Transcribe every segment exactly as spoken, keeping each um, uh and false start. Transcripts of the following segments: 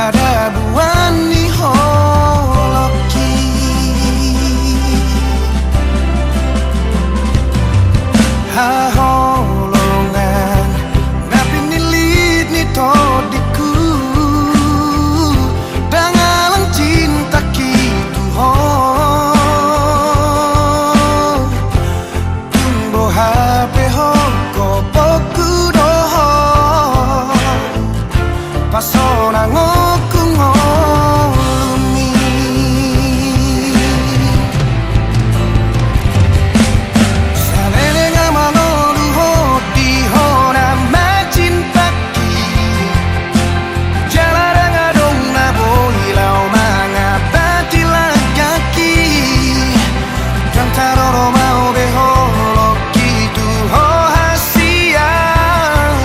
Adabuan ni holongki, haholongan na pinillit ni tondingku, dang alang cintaki tu ho. Tung boha pe ho gokhonku dohot pasonangonku ngolumi. Saleleng amang uluhot di ho na mancintaki. Jala dang adong na boi laho mangabati langkangki. Dang taroro ma ho be holongki tu ho hasian.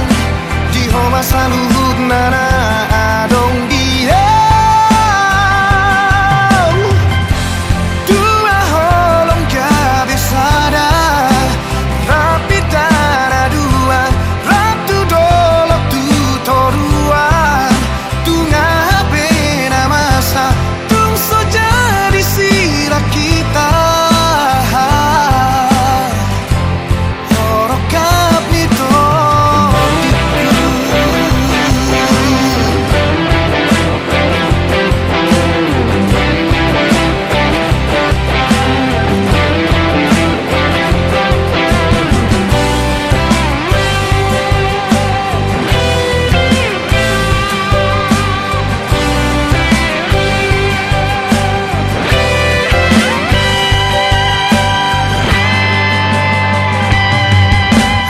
Di ho ma saluhutna na adong di ahu. Dua holong gabe sada, rap hita na dua, rap tu dolok tu toruan. Tung aha pe na masa, tung so jadi sirang hita. Rorokap ni tondingku.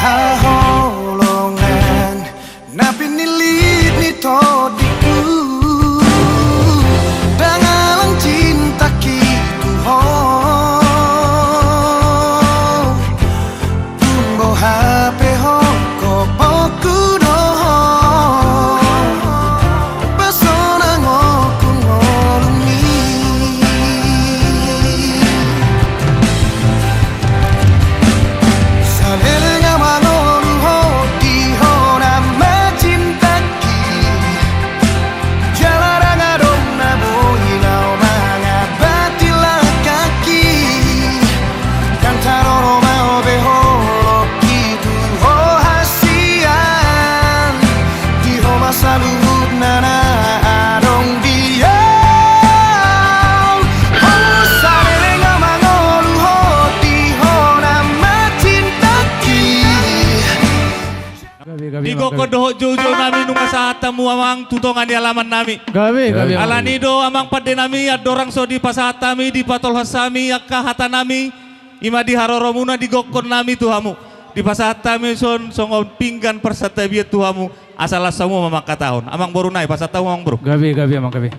Haholongan na pinillit ni tondingku, dang alang cintaki tu ho. Tung boha pe ho gokhonku dohot pasonangonku ngolumi. Saleleng amang uluhot di ho na mancintaki. Jala dang adong na boi laho mangabati langkangki. Dang taroro ma ho be holongki tu ho hasian. Di ho ma saluhutna na adong di ahu. Ho saleleng amang uluhot di ho na mancintaki. Gabe, gabe, di gokhon dohot joujou nami nunga sahat hamu amang tu tonga ni alaman nami. Gabe, gabe. Alani do amang pande nami, andorang so dipasahat hami, dipatolhas hami angka hata nami, i ma di haroromuna di gokhon nami tu hamu. Dipasahat hami dison songon pinggan parsantabian tu hamu, asa las hamu ma mangkatahon. Amang boru nai, pasahat hamu amang boru. Gabe, gabe amang, gabe.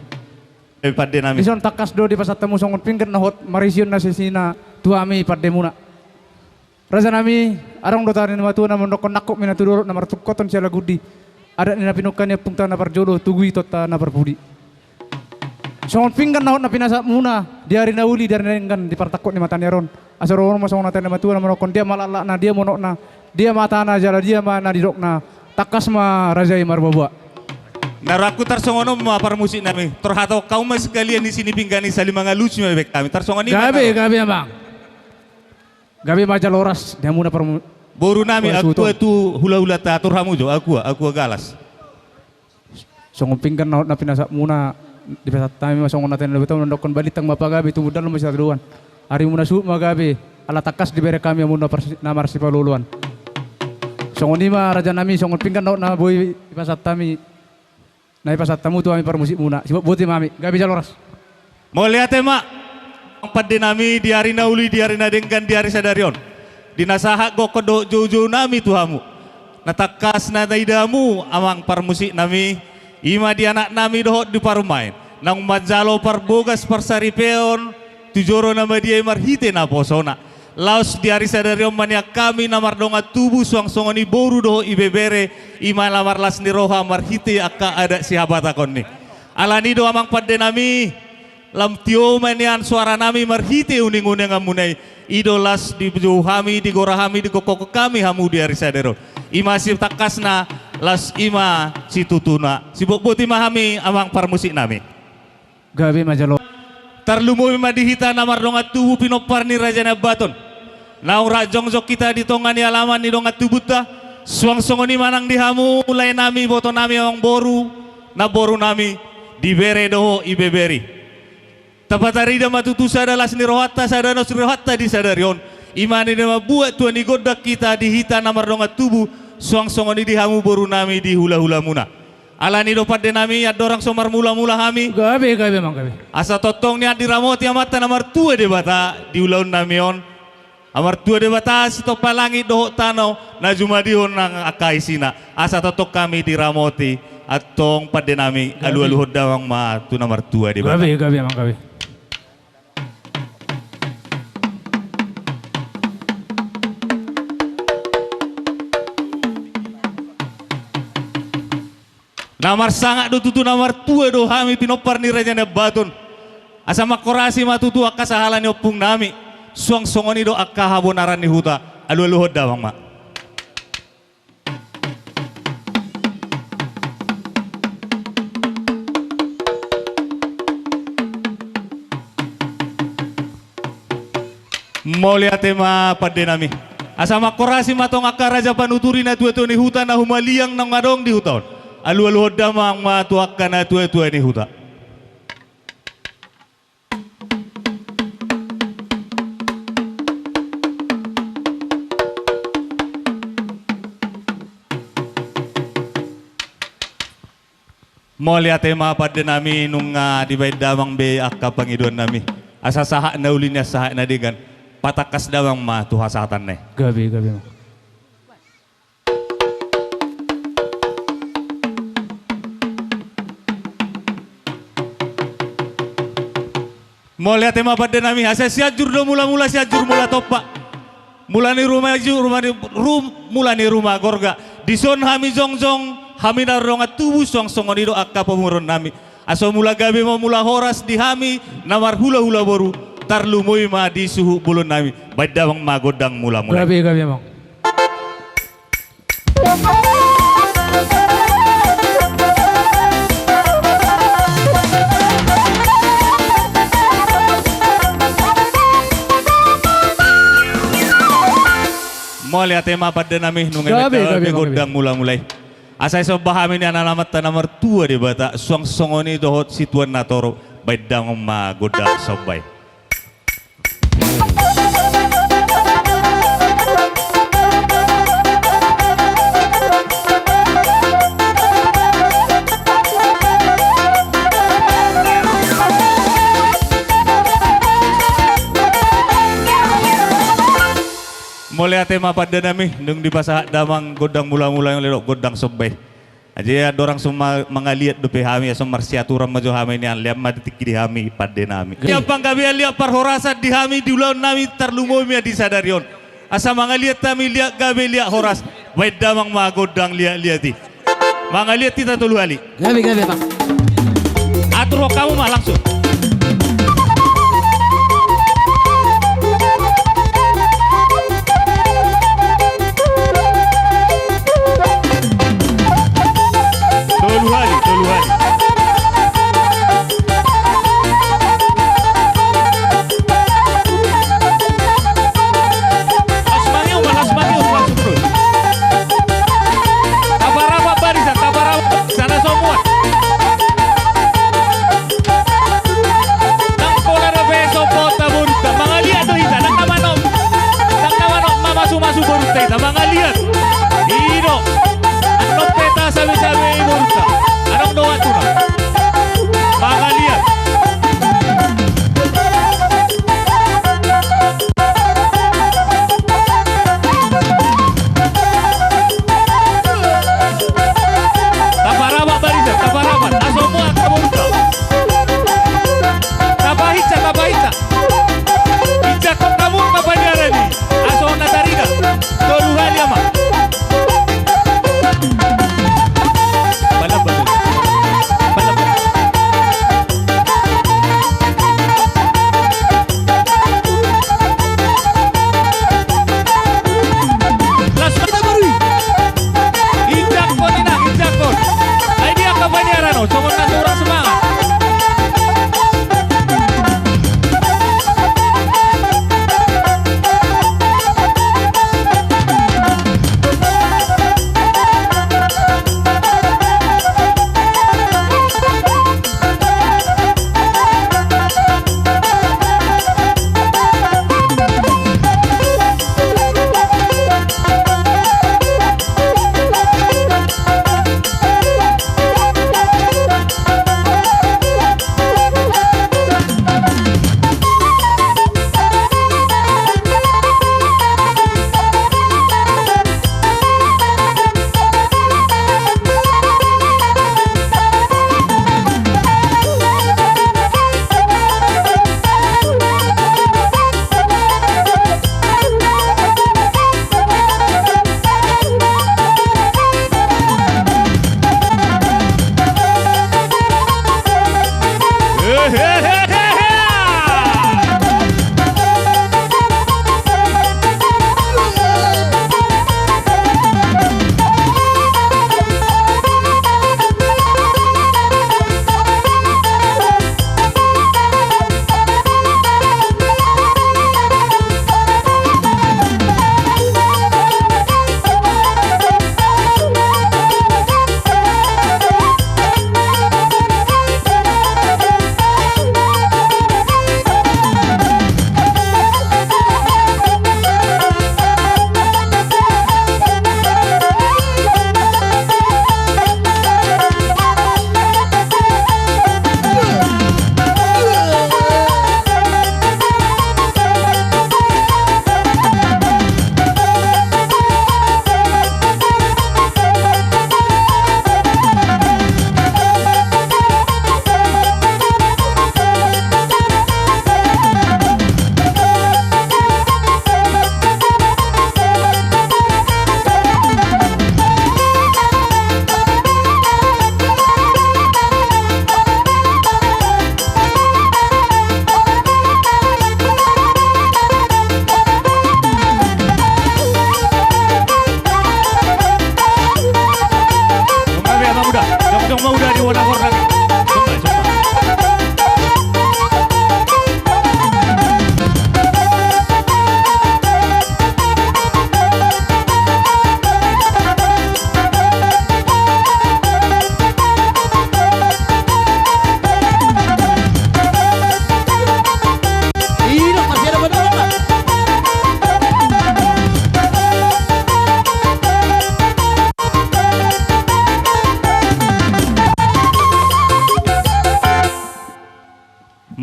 Gabe pande nami. Dison tangkas do dipasahat hamu songon pinggan na hot marisi on na sesina tu hami pandemuna. Raja nami, adong do hata ni natuatua na mandokkon nangkok ma i na tu dolok na martungkothon sialagundi. Adat ni na pinungka ni ompunta na parjolo, tugu itonta na parpudi. Songon pinggan na hot na pinasahatmuna, di ari na uli, di ari na denggan, di partangkok ni mata ni ari on. Asa ro ma songon hata ni natuatua na mandokkon dia ma laklakna, dia ma unokna, dia ma hatana, jala dia ma na nidokna. Tangkas ma raja i marboaboa. Na rohangku tarsongon on ma parmusik nami. Tor hatahon hamu ma sekalian isi ni pinggan i, saling mengalusi ma bahen hami. Tarsongon i ma. Gabe, gabe amang. Gabe ma jala horas di hamuna parmu-, boru nami, parsuhuton. Ahu tua tu hulahulanta, atur hamu jo, ahu tua, ahu tua galas. Songon pinggan na hot na pinasahatmuna, dipasahat hami ma songon hata ni natuatua mandokkon balintang ma pagabe, tumundalhon ma sitadoan. Arimuna suhut ma gabe, ala tangkas dibereng hami hamu na parsi-, na marsipaolooloan. Songon i ma raja nami, songon pinggan na hot na boi dipasahat hami. Na ipasahat hamu tu hami parmusikmuna. Siboan botima hami. Gabe jala horas. Mauliate ma. Amang pande nami, di ari na uli, di ari na denggan, di ari sadari on, di na sahat gokhon dohot joujou nami tu hamu, na tangkas na naida hamu amang parmusik nami, i ma di anak nami dohot di parumaen, naung manjalo parbogas parsaripeon tu joro na badia i marhite naposona. Laos di ari sadari on ma nian hami na mardongan tubu suang songon i boru dohot ibebere, i ma na marlas ni roha marhite angka adat sihabatahon i. Alani do amang pande nami, lam tio ma nian soara nami marhite uninguninganmuna i, i do las dijou hami, digora hami, digokhon hami hamu di ari sadari on. I ma sitangkasna, laos i ma situtuna. Sibotboti ma hami amang parmusiknami. Gabe ma jolo. Tarlumobi ma di hita na mardongan tubu pinompar ni Raja Nai Ambaton. Naung rap jongjong hita di tonga ni alaman ni dongan tubunta. Suang songon i ma nang di hamu laenami, ibotonami, amangboru, namborunami, di bere dohot ibebere. Tapatarida ma tutu sada las ni rohanta, sada nos ni rohanta di sadari on. I ma na mambuat tua ni gondang hita di hita na mardongan tubu, suang songon i di hamu borunami di hulahulamuna. Alani do pandenami, andorang so marmulamula hami. Gabe, gabe, amang, gabe. Asa tongtong nian diramoti Amanta na martua Debata di ulaonnami on. Amanta Debata sitompa langit dohot tano, na jumadihon nang angka isina. Asa tongtong hami diramoti, antong pandenami, gabe, alualuhon damang ma tu na martua Debata. Gabe, gabe, amang, gabe. Na marsangap do tutu, na martua do hami pinompar ni Raja Nai Ambaton. Asa manghorasi ma tutu angka sahala ni ompungnami. Suang songon i do angka habonaran ni huta. Alualuhon damang ma. Mauliate ma pandenami. Asa manghorasi ma tong angka raja panuturi, natuatua ni huta na humaliang naung adong di huta on. Alualuhon damang ma tu angka natuatua ni huta. Mauliate ma pandenami, nunga dibaen damang be angka pangidoannami. Asa sahat na uli nian sahat na denggan. Patangkas damang ma tu hasahatanna i. Gabe, gabe ma. Mauliate ma pandenami, asa Sianjur do mulamula, Sianjur mula tompa. Mula ni ruma ju-, ruma ni rum-, mula ni ruma gorga. Dison hami jongjong, hami na mardongan tubu, suang songon i do angka pamoruonnami. Asa mula gabe ma mula horas di hami na marhulahula boru, tarlumobi ma di suhut bolonnami. Baen damang ma gondang mulamula. Gabe, gabe, amang. Mauliate ma pandenami, nunga, gabe, gabe, gabe, gondang mulamula i. Asa disomba hami ni Amanta na martua Debata, suang songon i dohot situan na torop, baen damang ma gondang somba i. Mauliate ma pandenami, dung dipasahat damang gondang mulamula i, laho gondang somba i. Jadi andorang so ma-, mangaliat dope hami, asa marsiaturan ma jo hami nian, lean ma tingki di hami pandenami. Liat panggabean, liat parhorasan di hami di ulaonnami, tarlumobi ma di sadari on. Asa mangaliat hami liat gabe liat horas, baen damang ma gondang liatliat i. Mangaliat hita tolu hali. Gabe, gabe, Bang. Atur hamu ma langsung. Tolu hali, tolu hali. Laos mangiur ma, laos mangiur, langsung terus. Taparapat barisan, taparapat barisan, asa muat. Ndang pola dope sombaonta borunta, mangaliat do hita, ndang na manop. Ndang na manop mamasumasu borunta hita, mangaliat. I do. Annon pe tasabesabe i borunta. Adong do waktu na. Mangaliat. Taparapat barisan, taparapat. Asa muat hamu borunta. Tapahinsa, tapahinsa. Hinsa hamu na paniaran i. Asa na tarida. Tolu hali, amang. Balap, balap.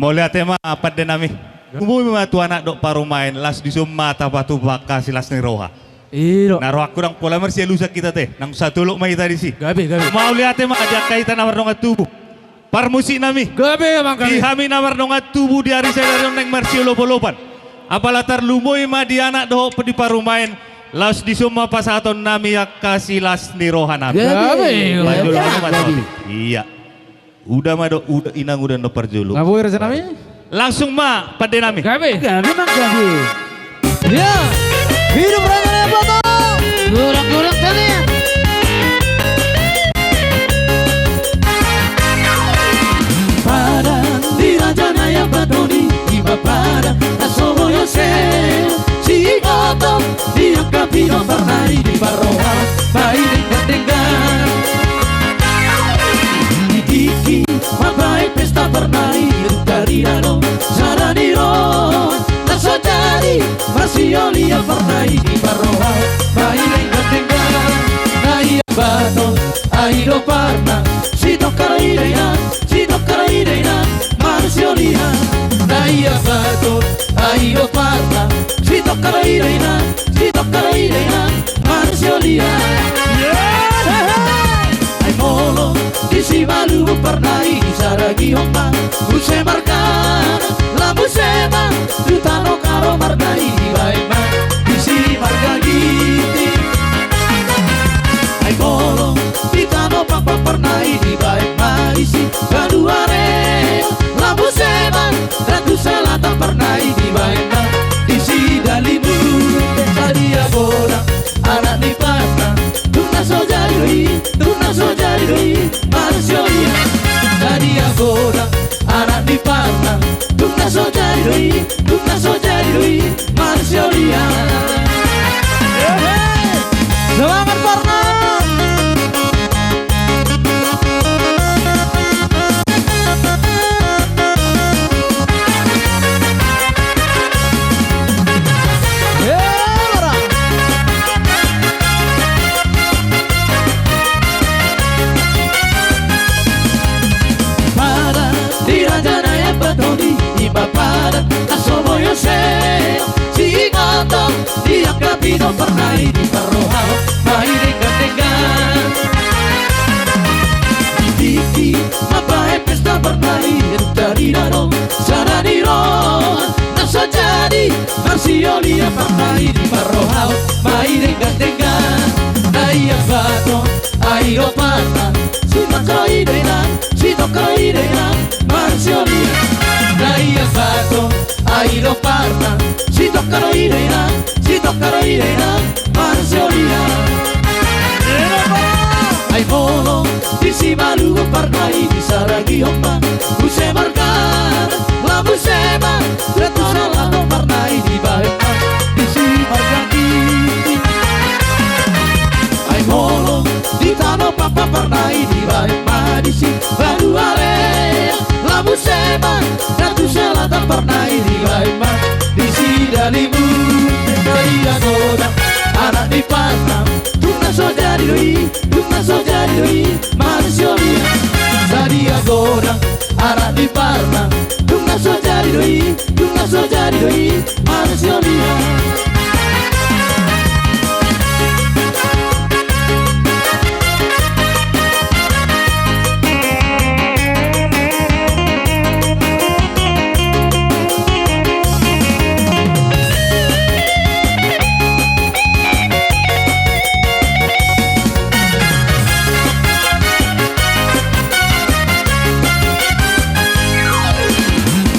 Mauliate ma, pande nami. Gabe. Umboto ma tu anak dohot parumaen, laos dison ma tapatupa angka silas ni roha. I do. Na rohangku ndang pola marsialusan hita, ate. Nang satolop ma hita disi. Gabe, gabe. Mauliate ma di angka hita na mardongan tubu. Parmusik nami. Gabe, amang, gabe. Di hami na mardongan tubu di ari sadari on naeng marsiolopolopan. Apala tarlumobi ma di anak dohot di parumaen, laos dison ma pasahaton nami angka silas ni roha nami. Gabe, gabe. Parjolo ma, gabe. Iya. Uda ma dohot uda, inang uda dohot parjolo. Nga boi, raja nami? Langsung ma, pande nami. Gabe. Gabe, amang, gabe. Ya. Hidup Raja Naya Bato. Gurang-gurang tadi. Padan di Raja Naya Bato i, ima padan na so boi ose. Siingkoton di angka pinomparna i, diparroha bahen denggan-denggan. Di tingki mambahen pesta parna i, tarida do sada ni roha na so jadi marsiolian parna i, diparroha bahen denggan-denggan. Na ia baton ai do parna, sitongka do i da inang, sitongka do i da inang marsiolian. Na ia baton ai do parna, sitongka do i da inang, sitongka do i da inang marsiolian. Ai molo di simalungun parna i, di sada gihon ma muse marga, laos muse ma tu tano Karo parna i, dibahen ma disi marga Ginting. Ai molo di tano Pakpak parna i, dibahen ma disi Baduare, laos muse ma tu Selatan parna i, dibahen ma disi Dalimun. Sadia godang anak ni parna, tung na so jadi do i, tung na so jadi do i marsiolian. Sadia godang anak ni parna, tung na so jadi do i, tung na so jadi do i marsiolian. Semangat parna. Padan di Raja Naya Bato i, ima padan na so boi ose. Siingkoton di angka pinomparna i, diparroha bahen denggan-denggan. Di tingki mambahen pesta parna i, tarida do sada ni roha na so jadi marsiolian parna i, diparroha bahen denggan-denggan. Na ia baton ai do parna, sitongka do i da inang, sitongka do i da inang marsiolian. Na ia baton ai do parna, sitongka do i da inang, sitongka do i da inang marsiolian. Ai molo di simalungun parna i, di sada gihon ma muse marga, laos muse ma tu Selatan parna i, dibahen ma disi marga Ginting. Ai molo di tano Pakpak parna i, dibahen ma disi Baduare, laos muse ma tu Selatan parna i, dibahen ma disi Dalimun. Sadia godang anak ni parna, tung na so jadi do i, tung na so jadi do i marsiolian. Sadia godang anak ni parna, tung na so jadi do i, tung na so jadi do i marsiolian.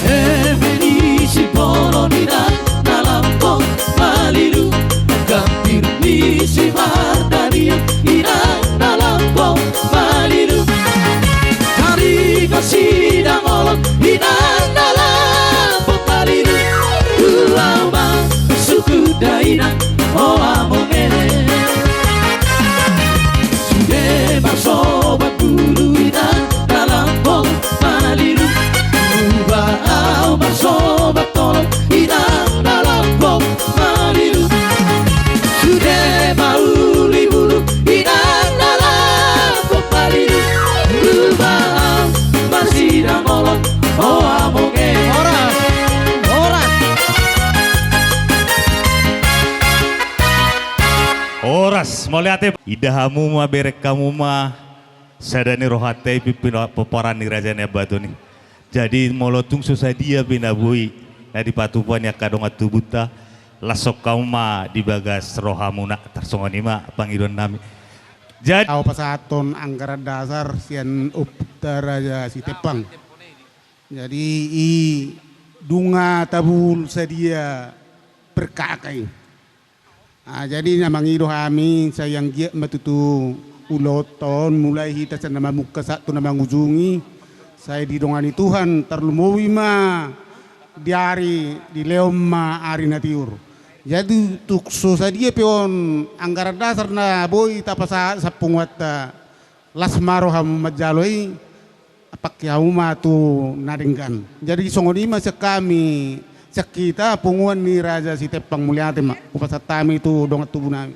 Eme ni sibolon i da, na lam Mauliate. Ida hamu ma, bereng hamu ma sada ni rohanta i pimpin pomparan ni Raja Nai Ambaton i. Jadi molo tung so sadia pe na boi na dipatupa ni angka dongan tubunta, lashon hamu ma di bagas rohamuna. Tarsongon i ma pangidoan nami. Jadi ahu pasahathon anggaran dasar sian Ompunta Raja Sitempang. Jadi i dunga tabul sadia perkaka i. Ah, jadi na mangido hami sai anggiat ma tutu ulaonta on, mulai hita sian na mamungka sahat tu na mangujungi, sai didongani Tuhan, tarlumobi ma di ari, dilehon ma ari na tiur. Jadi tung so sadia pe on anggaran dasar na boi tapasahat sian punguanta, las ma rohamu manjalo i, pangke hamu ma tu na denggan. Jadi songon i ma sian hami, sian hita punguan ni Raja Sitempang, mauliate ma hupasahat hami tu dongan tubu nami.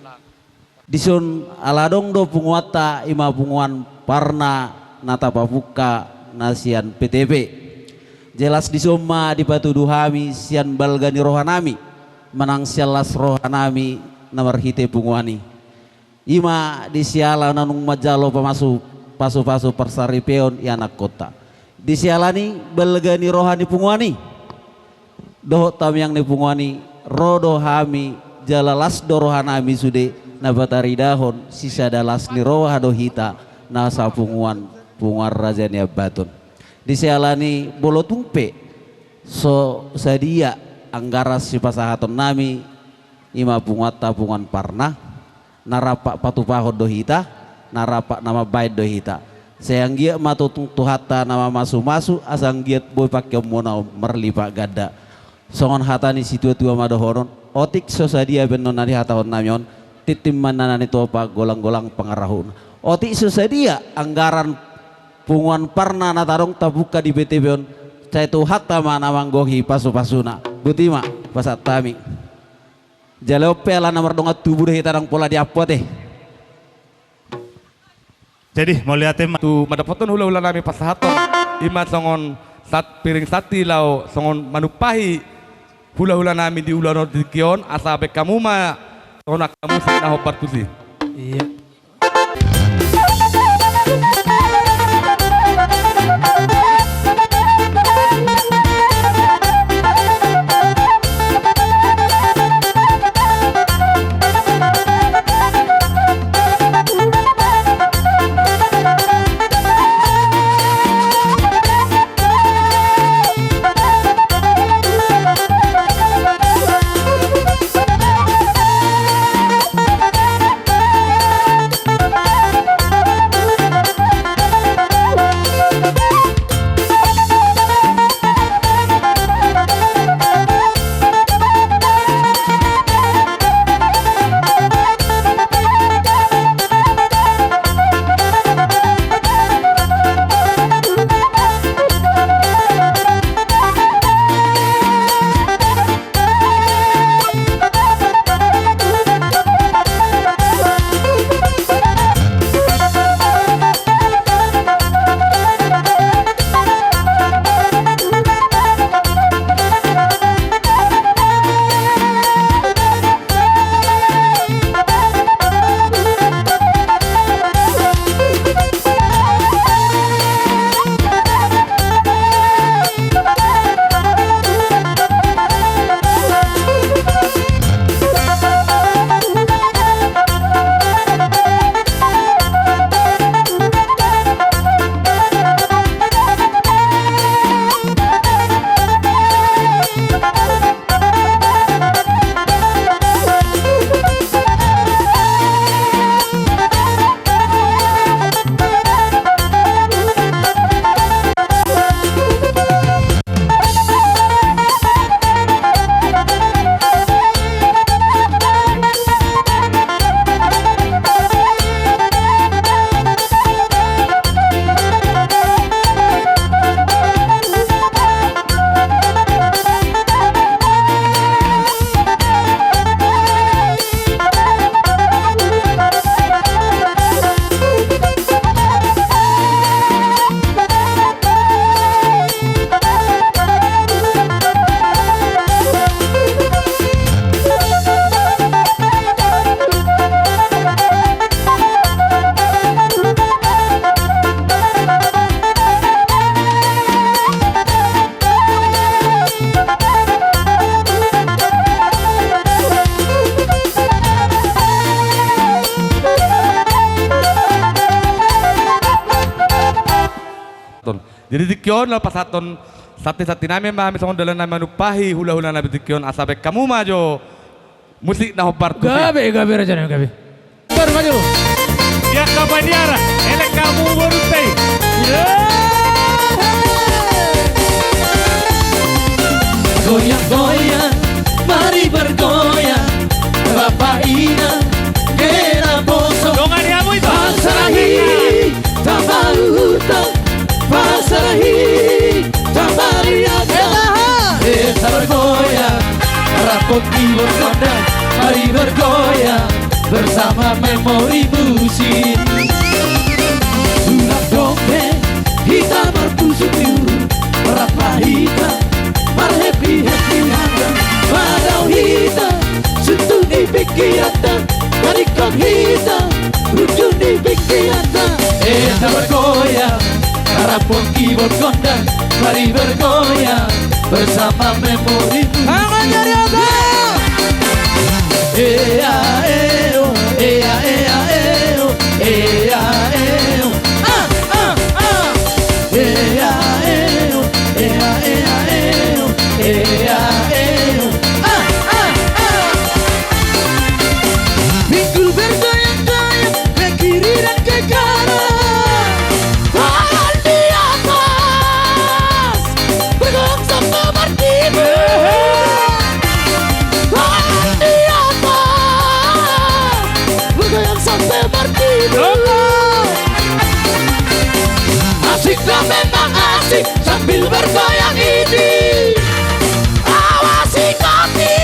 Dison ala adong do punguanta, i ma punguan Parna na tapamungka na sian P T P. Jelas dison ma dipatudu hami sian balga ni rohanami manang sian las rohanami na marhite punguan i. I ma di siala na nunga manjalo pamasu, pasupasu parsaripeon i anakkonta. Di siala ni balga ni roha ni punguan i dohot tamiang ni punguan i, ro do hami jala las do rohanami sude na pataridahon sisada las ni roha do hita na sapunguan, punguan Raja Nai Ambaton. Di siala ni molo tung pe so sadia anggaran sipasahatonnami, i ma punguanta punguan Parna, na rap patupahon do hita, na rap na mambahen do hita. Sai anggiat ma tutu Tuhanta na mamasumasu asa anggiat boi pangkeonmuna on marlipat ganda. Songon hata ni situatua ma dohonon, otik so sadia pe annon na dihatahonnami on, tintin ma na nitopa, golanggolang pangarahutna. Otik so sadia anggaran punguan Parna na tadong tapungka di P T P on, sai Tuhanta ma na manggohi pasupasuna. Boti ma pasahat hami. Jala on pe ala na mardongan tubu do hita, ndang pola diampot e. Jadi mauliate ma. Tu mandapothon hulahulanami pasahathon, i ma songon sat piring santi laho songon manumpahi hulahulanami di ulaon on di tingki on, asa bahen hamu ma songon angka musik na hombar tusi. Iya. Di tingki on laho pasahathon santi-santi nami ma hami songon dalan nami manumpahi hula-hula nami di tingki on, asa baen hamu ma jo musik na hombar tusi. Gabe, gabe, raja nami, gabe. Tor maju. Di angka paniara, elek hamu boru tei. Goyang-goyang, mari bergoyang. Rap ma hita, nggena poso. Dongani hamu ito. Pasalahi, tamba uhurta. Pasalahi, tamba riatta. Entaha. Entaha bergoyang. Rap pongki borngin gondang, mari bergoyang bersama Memory Musik. Ulang dombe hita marpusuk ni uhur, rap ma hita marhappy-happy hamu. Madao hita suntung ni pingkiranta, maningkok hita ujung ni pingkiranta. Entaha bergoyang, rap pongki borngin gondang, mari bergoyang bersama Memory Musik. Tangan dari atas. Ea, eo, ea, ea, eo, ea, eo. Ah, ah, ah. Ea, eo, ea, ea, eo, ea, eo. Ah, ah, ah. Pinggul bergoyang-goyang, ke kiri dan ke kanan. Tangan di atas, bergoyang sampai bertidur. Tangan di atas, bergoyang sampai bertidur. Asik dan memang asik sambil bergoyang ini. Awas ikuti,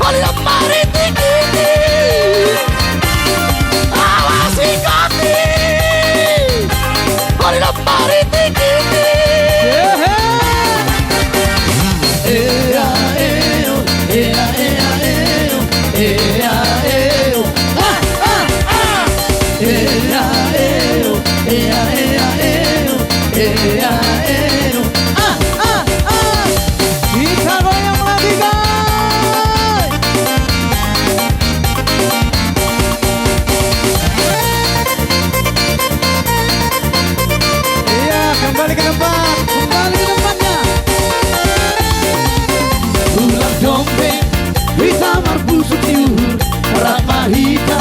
oli lemari tinggi. Awas ikuti, oli lemari tinggi. Ea, eo, ea, ea, eo, ea, eo. Ah, ah, ah. Ea, eo, ea, ea, eo, ea, eo. Ah, ah, ah. Hita goyang lagi, guys. Iya, kembali ke tempat. Kembali ke tempatnya. Ulang dombe hita marpusuk ni uhur, rap ma hita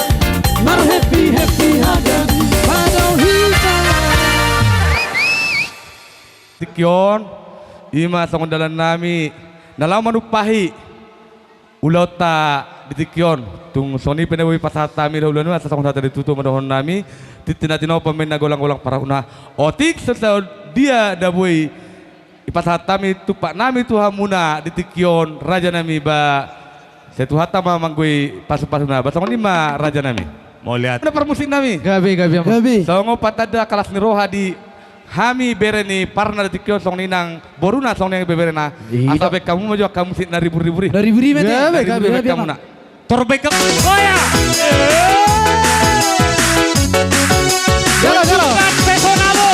marhappy-happy hamu. Madao hita. Tingki on, i ma songon dalan nami na laho manumpahi ulaonta di tingki on. Tung songon i pe na boi pasahat hami dohot ulaon i, asa songon hata ni tutu ma dohonon nami: Tintin na tinopa, main na golang-golang parahutna. Otik so sadia na boi dipasahat hami tumpak nami tu hamuna di tingki on, raja nami, ba sai Tuhanta ma manggoi pasu-pasuna. Ba songon i ma, raja nami. Mauliate. Muna parmusik nami. Gabe, gabe, ama. Gabe. Songon patanda las ni roha di hami bere ni parna di tingki on, songon i nang boruna, songon i nang ibeberena. Iya. Asa baen hamu ma jo angka musik na ribur-ribur i. Na ribur-ribur i. Gabe, gabe, gabe, ama. Tor baen hamu. Goyang. Jalo, jalo. Bukan personal lo.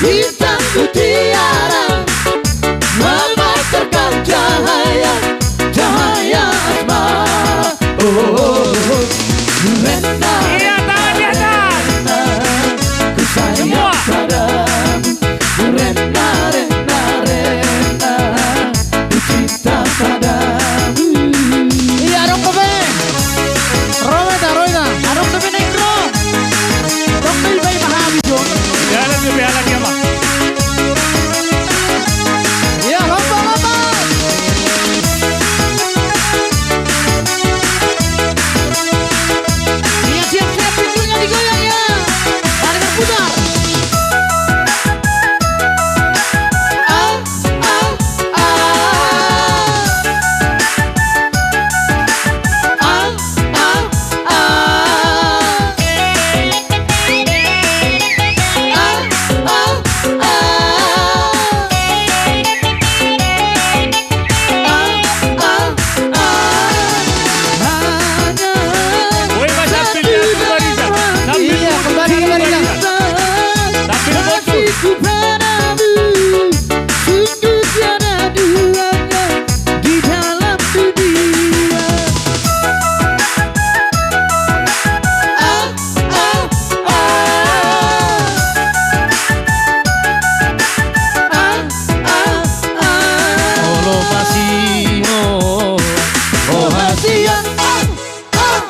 Bintang mutiara memancarkan cahaya, cahaya asmara. Oh, oh, oh, oh. Rena, iya, tangan di atas. Rena, ku sayang, semua, padamu. Rena, rena, rena, ku cinta padamu. Iya, adong dope. Ro ma hita, ro hita. Adong dope naeng ro. Adong dope, baen ma hami jo. Jalan dope ala dia ma. Iya, lompat, lompat. Iya, siap, siap, pinggulnya digoyang ya. Tarik putar. Ah, ah, ah. Ah, ah, ah. Ah, ah, ah. Ah, ah, ah. Hanya, oi, Mas, satu sambil, Bang Rizal. Sambil, iya, kembali, kembali, Bang. Sambil foto. Kasihku padamu. Sungguh tiada duanya di dalam dunia. Ah, ah, ah. Ah, ah, ah. Olo, masih, oh. Oh, hasian. Ah, ah.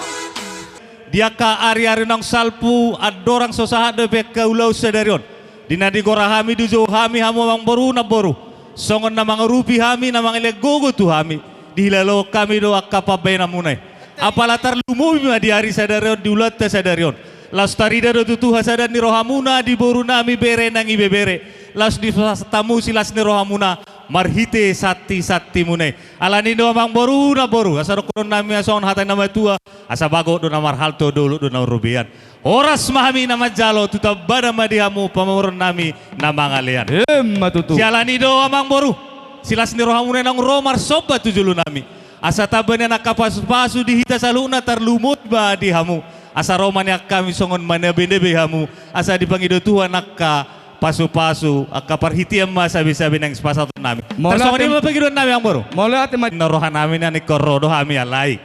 Di angka ari-ari naung salpu, andorang so sahat dope angka ulaon sadari on. Di na digora hami, dijou hami hamu amangboru namboru. Songon na mangurupi hami, na mangalean gogo tu hami. Dihilaloan hami do angka pambahenanmuna i. Apala tarlumobi ma di ari sadari on, di ulaonta sadari on. Laos tarida do tutu hasadaon ni rohamuna di borunami bere nang ibebere. Laos dipasahat hamu silas ni rohamuna marhite santi-santimuna i. Alani do amangboru namboru, asa dohonon nami ma songon hata ni na matua, asa bagot do na marhalto, dolok do na urubean. Horas ma hami na manjalo, tu tambanan ma di hamu pamoruon nami na mangalean. Emma tutu. Siala ni i do amangboru, silas ni rohamuna i naung ro marsomba tu jolo nami. Asa tamba ni angka pasu-pasu di hita saluhutna tarlumobi ma di hamu. Asa ro ma nian hami songon manebe-nebe hamu. Asa dipangido Tuhan angka pasu-pasu, angka parhitean ma sabe-sabe naeng sipasahaton nami. Mauliate. Tarsongon i ma pangidoan nami amangboru. Mauliate ma. Na roha nami na ningkon ro do hami alai.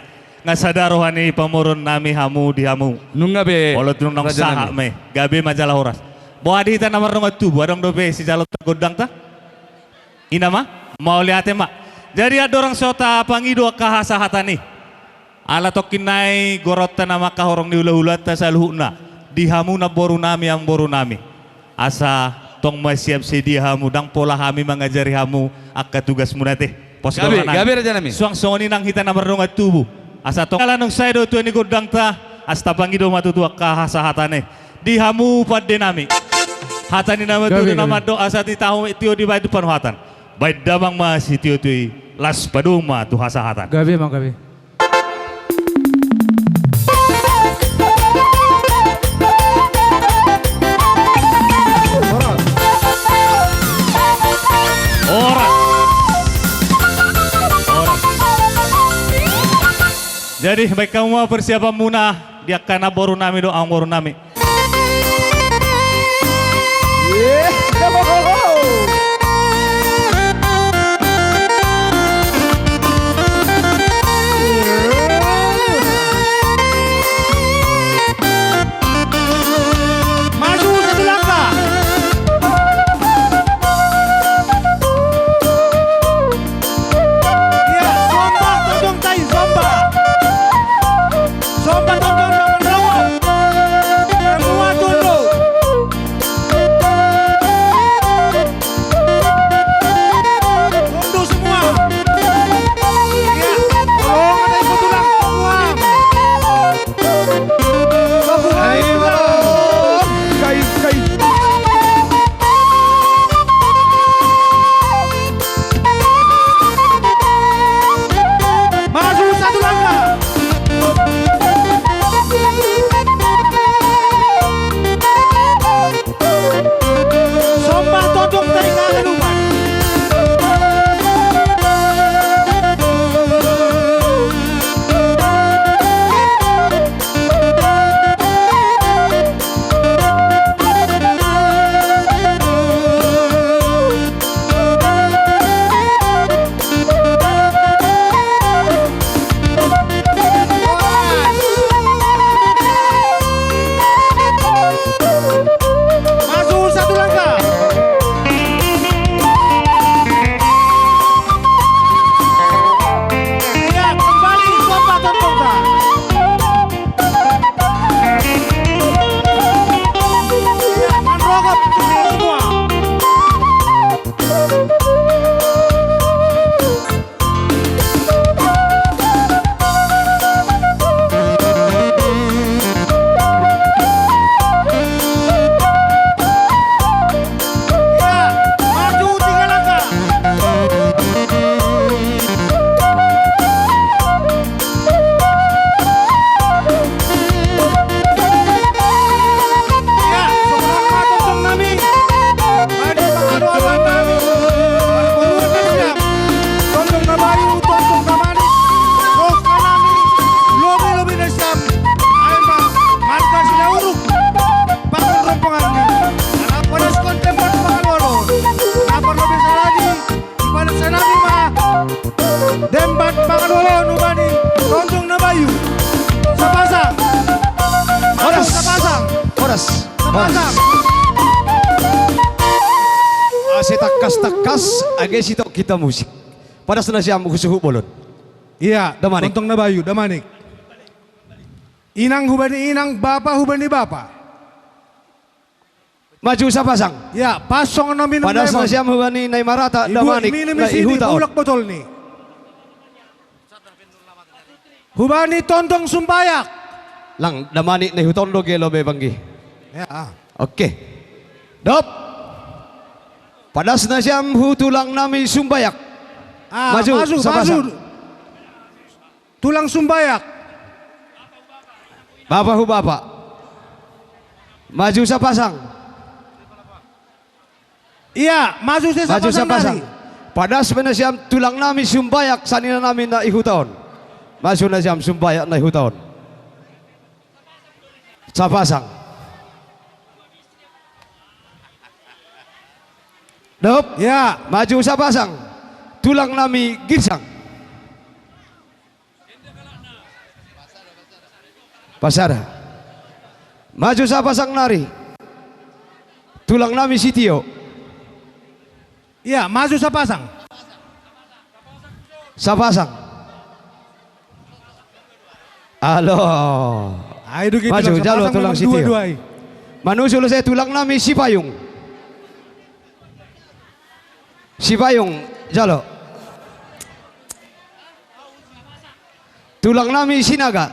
Nga sada roha ni pamoruon nami hamu di hamu. Nunga be. Olo, dung naung sahat ma i. Gabe ma jala horas. Boha di hita na mardongan tubu, adong dope sijaloonta gondangta? I ma, mauliate ma. Jadi andorang so tapangido angka hasahatan i. Ala tongkin nai goraonta nama angka horong ni hula-hulanta saluhutna. Di hamu namboru nami, amangboru nami. Asa tong ma siap sedia hamu, ndang pola hami mangajari hamu angka tugasmuna ate. Pos do roha nami. Gabe, gabe raja nami. Suang songon i nang hita na mardongan tubu. Asa tong ala naung sae do tua ni gondangta, asa tapangido ma tutu angka hasahatan i. Di hamu pande nami. Hata ni na matua do na mandok, asa tio, tio dibahen tu panuhatan. Bahen damang ma sitio-tio i, laos padomu ma tu hasahatan. Gabe ma, gabe. Horas. Horas. Jadi, bahen hamu ma persiapanmuna di angka namboru nami dohot amangboru nami. Maju satu langkah. Iya, somba tondong tai, somba. Somba tondong dongan rongo. Tangkas-tangkas, age sitongkin ta musik. Padas nasiam hu suhut bolon. Ia, Damanik. Tongtong na bayu, Damanik. Inang hubani inang, bapa hubani bapa. Maju sapasang. Ia, pas songon na minum. Padas nasiam hubani na i marata, Damanik, na i huta on. Iminum i sini, bulak botolni. Hubani Tondong Sumbayak. Lang, Damanik na i huta on do, gelo be panggi. Ia, ah. Oke. Dop. Padas nasiam hu tulang nami Sumbayak. Ah, maju, maju, sapasang. Maju. Tulang Sumbayak. Bapa hu bapa. Maju sapasang. Ia, maju se sapasang nari. Padas ma nasiam tulang nami Sumbayak, sanina nami na i huta on. Maju nasiam Sumbayak na i huta on. Sapasang. Dop. Ia. Maju sapasang. Tulang nami Girsang. Pasada. Maju sapasang nari. Tulang nami Sitio. Ia, maju sapasang. Sapasang. Alo. Maju, jalo tulang Sitio. Manusul se tulang nami Sipayung. Sipayung, jalo. Tulang nami Sinaga.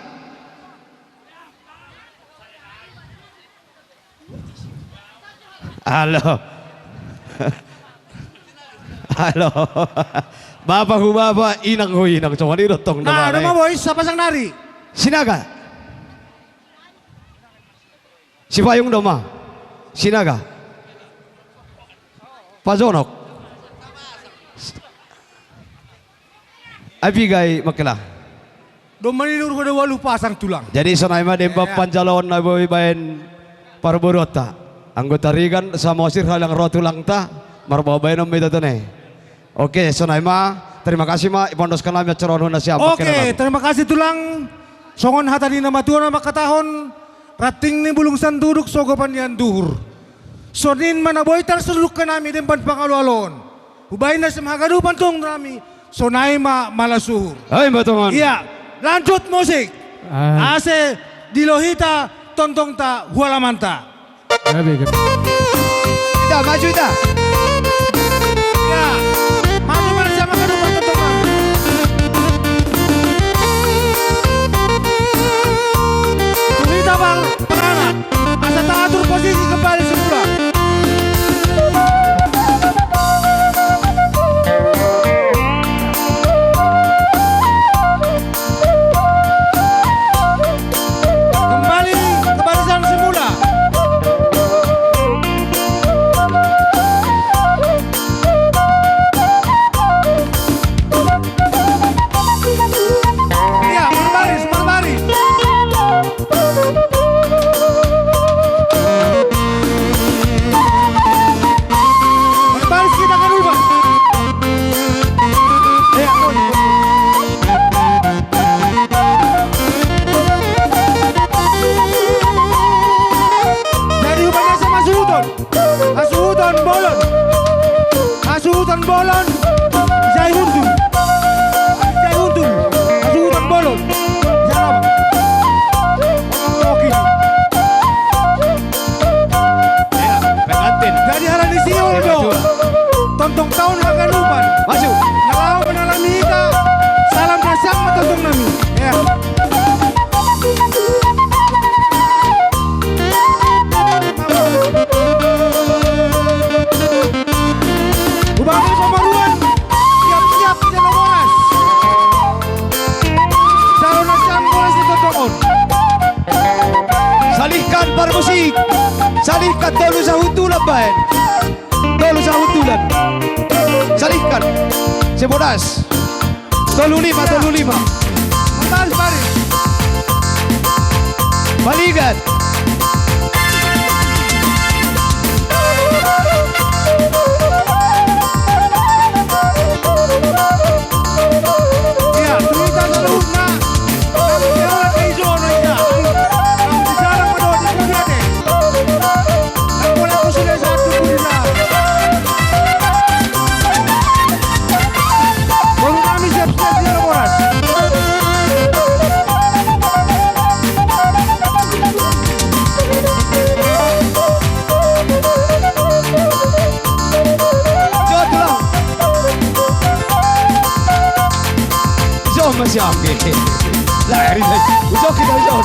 Alo. Alo. Bapa hu bapa, inang hu inang. Songon i do tong. Nah, do ma boys, sapasang nari. Sinaga. Sipayung do ma. Sinaga. Pajonok. Ai piga i mangkela. Domma ni nurhu do ualu pasang tulang. Jadi sonai ma demban panjaloon na boi baen parboruonta. Anggo Tarigan, Samosir, Haliang ro tulangta, marbaen baenon ma i totone. Oke, sonai ma, terima kasih ma, ipandoskon nami acara on nasiam. Oke, terima kasih tulang. Songon hata ni na matua na mangkatahon, ranting ni bulung sian tuduk, sogopan ni anduhur. Songon i ma na boi tarsuduk hami demban pangalualuhon. Hubaen nasiam haganupan tong nami, sonai ma mala suhur. Ai ma tongon. Ia, lanjut musik. Ase dilo hita tondongta hu alamanta. Gabe, gabe. Ita, maju ita. Ia, maju, maju, siapa ke depan, teman-teman? Kita, Bang, penganak. Asa taatur posisi kembali semula. Kembali ke barisan semula. Iya, berbaris, berbaris. Berbaris kita ke rumah. Iya, jadi hubannya sama suton. Hasuhuton bolon. Hasuhuton bolon. Jai huntul. Jai huntul. Hasuhuton bolon. Jai apa? Oke. Jadi hara ni siul do. Tongtong taon haganupan. Maju. Na laho manalami hita. Salam na siap ma tongtong nami. Ya. Hubani pamoruon, siap-siap jala boras. Jalo na siap boras di totokon. Salihkan parmusik. Salihkan tolu sahuntulan baen. Tolu sahuntulan. Salihkan. Sibodas. Tolu lima, tolu lima. Baris, baris. Balikan. Iya, cerita selanjutnya. Kami jawab dari Zono, iya. Kami bicara pada waktu kemudian, eh. Aku laku sudah satu pun, iya. Masih oke. Lah, ini, udah kita, udah.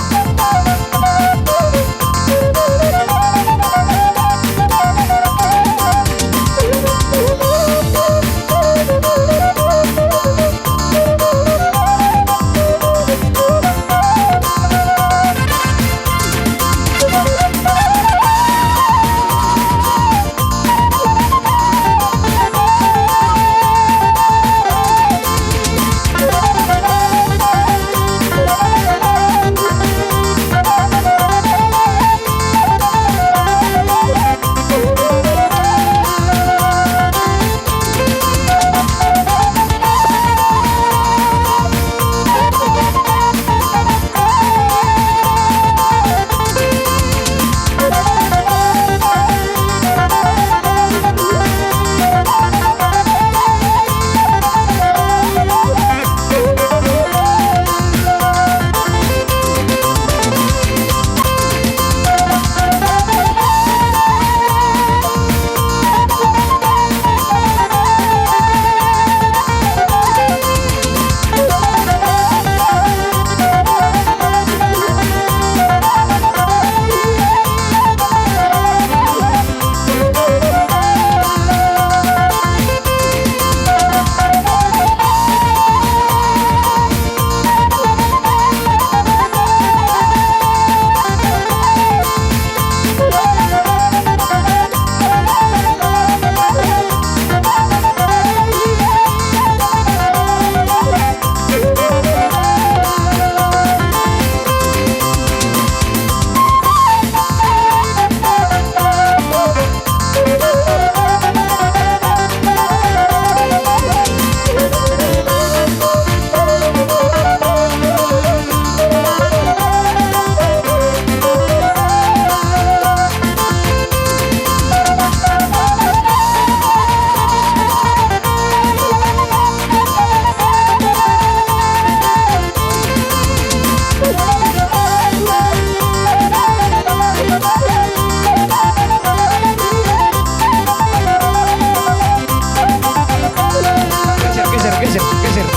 Geser, geser, geser, geser.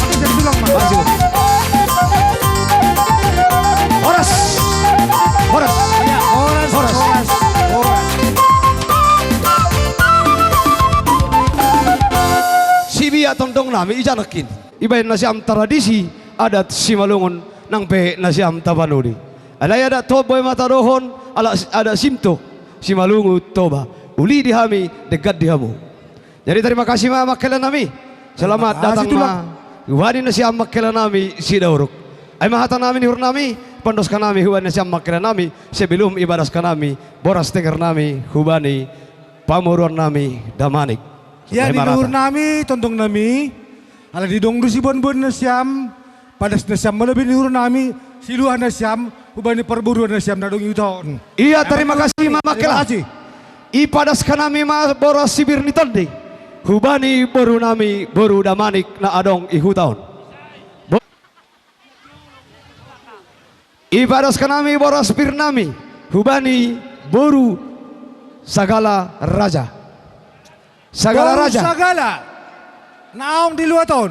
Geser tulang, Mas. Maju. Horas. Horas. Iya, horas, horas, horas. Sibiak tondong nami i janakkin. Ibaen nasiam tradisi adat Simalungun nang pe nasiam tapanuli. Alai adat Toba i ma tadohon, ala adat Sinto, Simalungun Toba. Uli di hami, denggan di hamu. Jadi tarima kasih ma amangkela nami. Selamat datang ma. Hubani nasiam amangkela nami Sidauruk. Ai ma hata nami ni uhur nami, pandoska nami hubani nasiam amangkela nami, sebelum ipadaskan nami boras tenger nami hubani pamoruon nami Damanik. Ia di uhur nami, tondong nami, ala didong do siboan-boan nasiam, padas nasiam ma lobi ni uhur nami, siluah nasiam, hubani parboruon nasiam na adong i huta on. Ia, tarima kasih ma amangkela. Ipadaskan nami ma boras sibir ni tondi hubani boru nami, boru Damanik na adong i huta on. Ipadaskan nami boras pir nami hubani boru Sagala Raja. Sagala Raja. Sagala. Naung di luat on.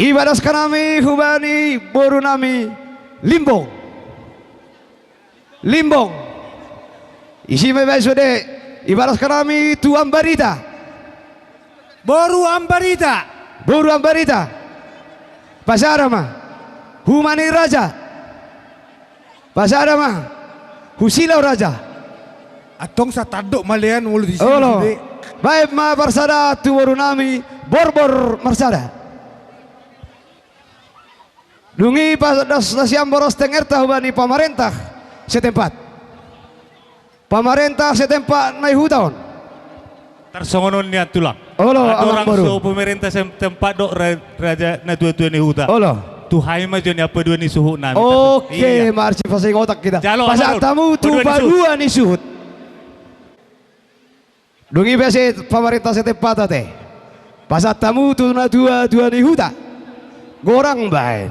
Ipadaskan nami hubani boru nami Limbong. Limbong. Isi ma ibaen sude. Ipadaskan nami tu Ambarita. Boru Ambarita. Boru Ambarita. Pasada ma. Hubani Raja. Pasada ma. Husila Raja. Antong satandok malean molo di sini. Olo. Baen ma parsada tu boru nami Borbor Marsada. Dung i padas nasiam boras tengerta hubani pamarentah setempat. Pamarentah setempat na i huta on. Tarsongon on nian tulang. Olo, amangboru. Pamarentah setempat dohot raja na tua-tua ni huta. Olo. Tu hami ma jo nian paduan ni suhut nami. Oke, marsipasingotan hita. Jalo, pasahat hamu tu paduan ni suhut. Dung i pe asa pamarentah setempat ate. Pasahat hamu tu na tua-tua ni huta. Godang baen.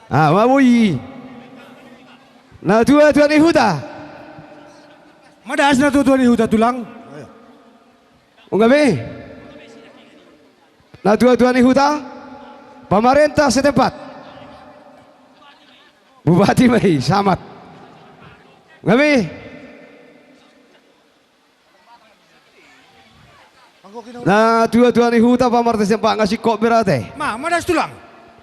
Ah, ma boi. Na tua-tua ni huta. Madas na tua-tua ni huta tulang. Unga be. Natuatua ni huta, pamarenta setempat. Bupati ma i, Samad. Ngami. Natuatua ni huta, pamarenta setempat, nga singkop berate. Ma, ma das tulang.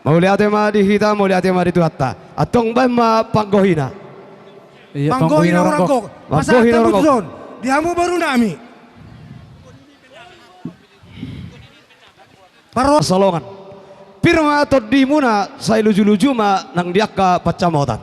Mauliate ma di hita, mauliate ma di Tuhanta. Antong baen ma panggohina. Iya, panggohi na hurang gok. Panggohi na hurang gok. Di hamu boru nami. Parro- Salongan. Pir ma tondimuna, sai lujuluju ma nang di angka pansamotan.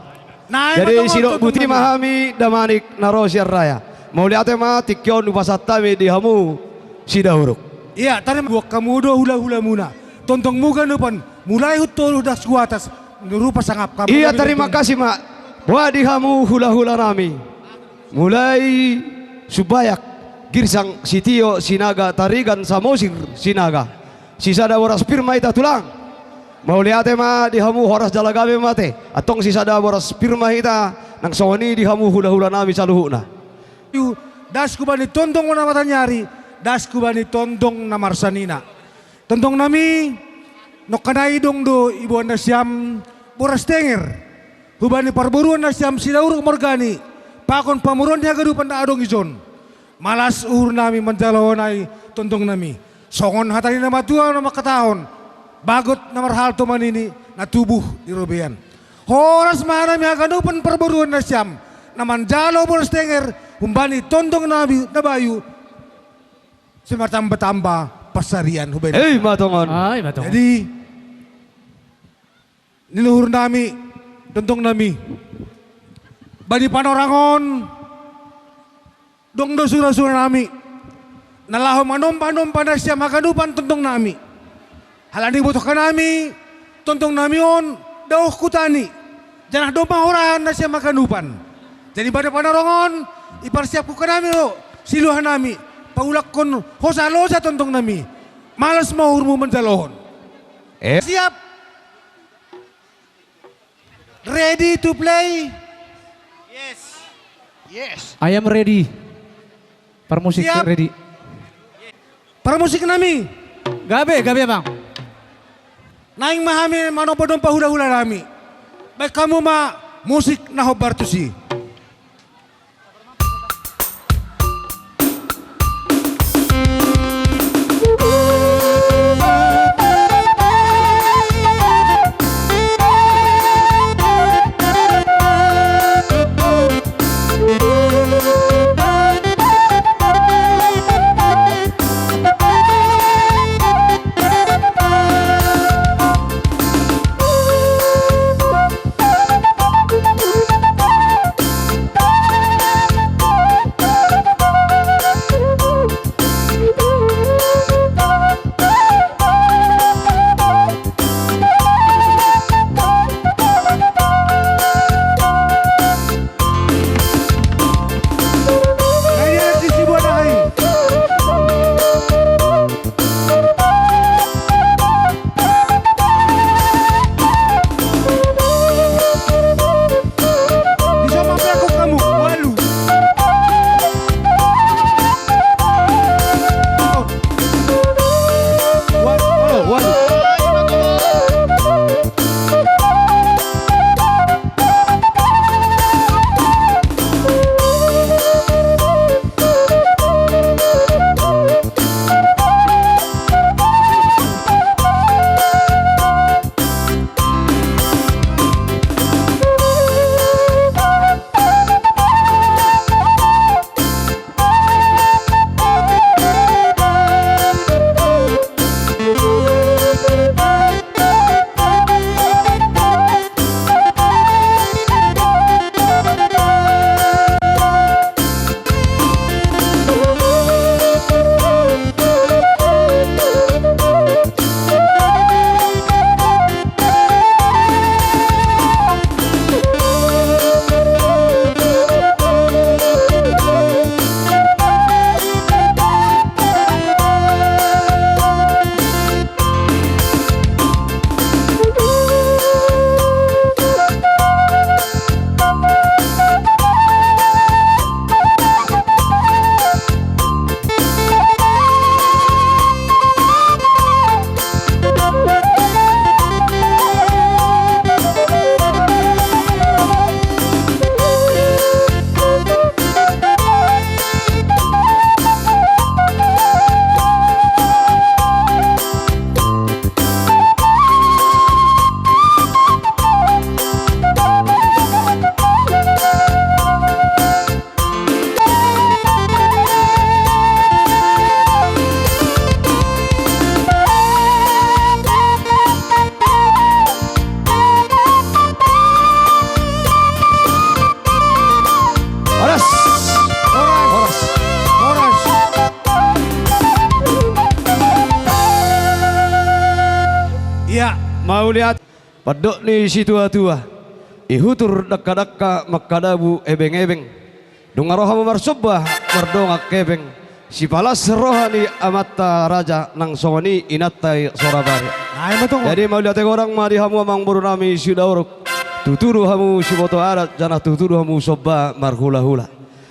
Jadi sidok buti ma hami damanik na ro sian Raya. Mauliate ma, tingki on hupasahat hami di hamu Sidauruk. Ia, tarima, buat hamu do hulahulamuna. Tondongmu ganupan, mulai hu toru das hu atas, rupa sangap hamu. Ia, tarima kasih ma. Buat di hamu hulahula nami. Mulai Sumbayak, Girsang, Sitio, Sinaga, Tarigan, Samosir, Sinaga. Sisada boras pir ma hita tulang. Mauliate ma di hamu, horas jala gabe ma ate. Antong sisada boras pir ma hita, nang songon i di hamu hulahula nami saluhutna. Yu, das hubani tondong na mataniari, das hubani tondong na marsanina. Tondong nami, nongkanai dong do iboan nasiam boras tenger. Hubani parboruon nasiam Sidauruk Morgani, pakon pamoruon ni haganupan na adong i jon. Malas uhur nami manjalo on ai tondong nami. Songon hata ni na matua na mangkatahon, bagot na marhalto manini, na tubuh di robean. Horas ma hami haganupan parboruon nasiam, na manjalo boras tenger, humbani tondong nami na bayu, sai martamba-tamba pansarian hubaen. Ei, ma tongon. Ai, ma tongon. Jadi, ni luhur nami, tondong nami. Bani panorang on, dong do sura-sura nami. Na laho manomba-nomba nasiam haganupan tondong nami. Halani botohon nami, tondong nami on, daoh huta ni. Janah domma horahan nasiam haganupan. Jadi bani panorang on, iparsiap hukka nami do, siluah nami. Paulakkon hosa losa tondong nami. Malas ma uhurmu manjalohon. Eh. Siap. Ready to play? Yes. Yes. I am ready. Parmusik ready. Parmusik nami. Gabe, gabe, Bang. Naeng ma hami manomba-nomba hula-hula nami. Baen hamu ma musik na hombar tusi. Mauliate. Pandok ni situatua: Ihutur dangkadangka, mangkadabu ebengebeng. Nunga ro hamu marsomba mardongan hepeng, sipalas roha ni amanta raja, nang songon i inanta i sora bari. Jadi mauliate godang ma di hamu amangboru nami Sidauruk. Tutu do hamu siboto adat, janah tutu do hamu somba marhulahula.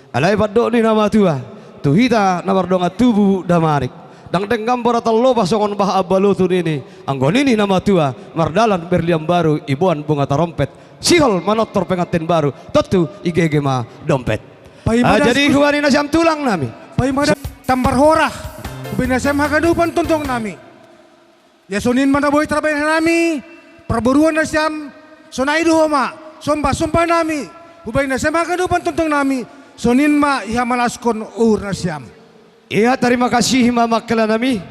Alai pandok ni na matua tu hita na mardongan tubu damanik: Ndang denggan boratan lopa songon bah ambalotu nini. Anggo nini na matua, mardalan berlian baru, iboan bunga tarompet, sihol manortor pengantin baru, tontu igege ma dompet. Paima das jadi huari nasiam tulang nami. Paima das tambar horas hubaen nasiam haganupan tongtong nami. Ia songon i ma na boi tarbahen nami parboruon nasiam, sonai do homa sombasomba nami hubaen nasiam haganupan tongtong nami, songon i ma ihamalaskon uhur nasiam. Ia tarima kasih ma mangkela nami,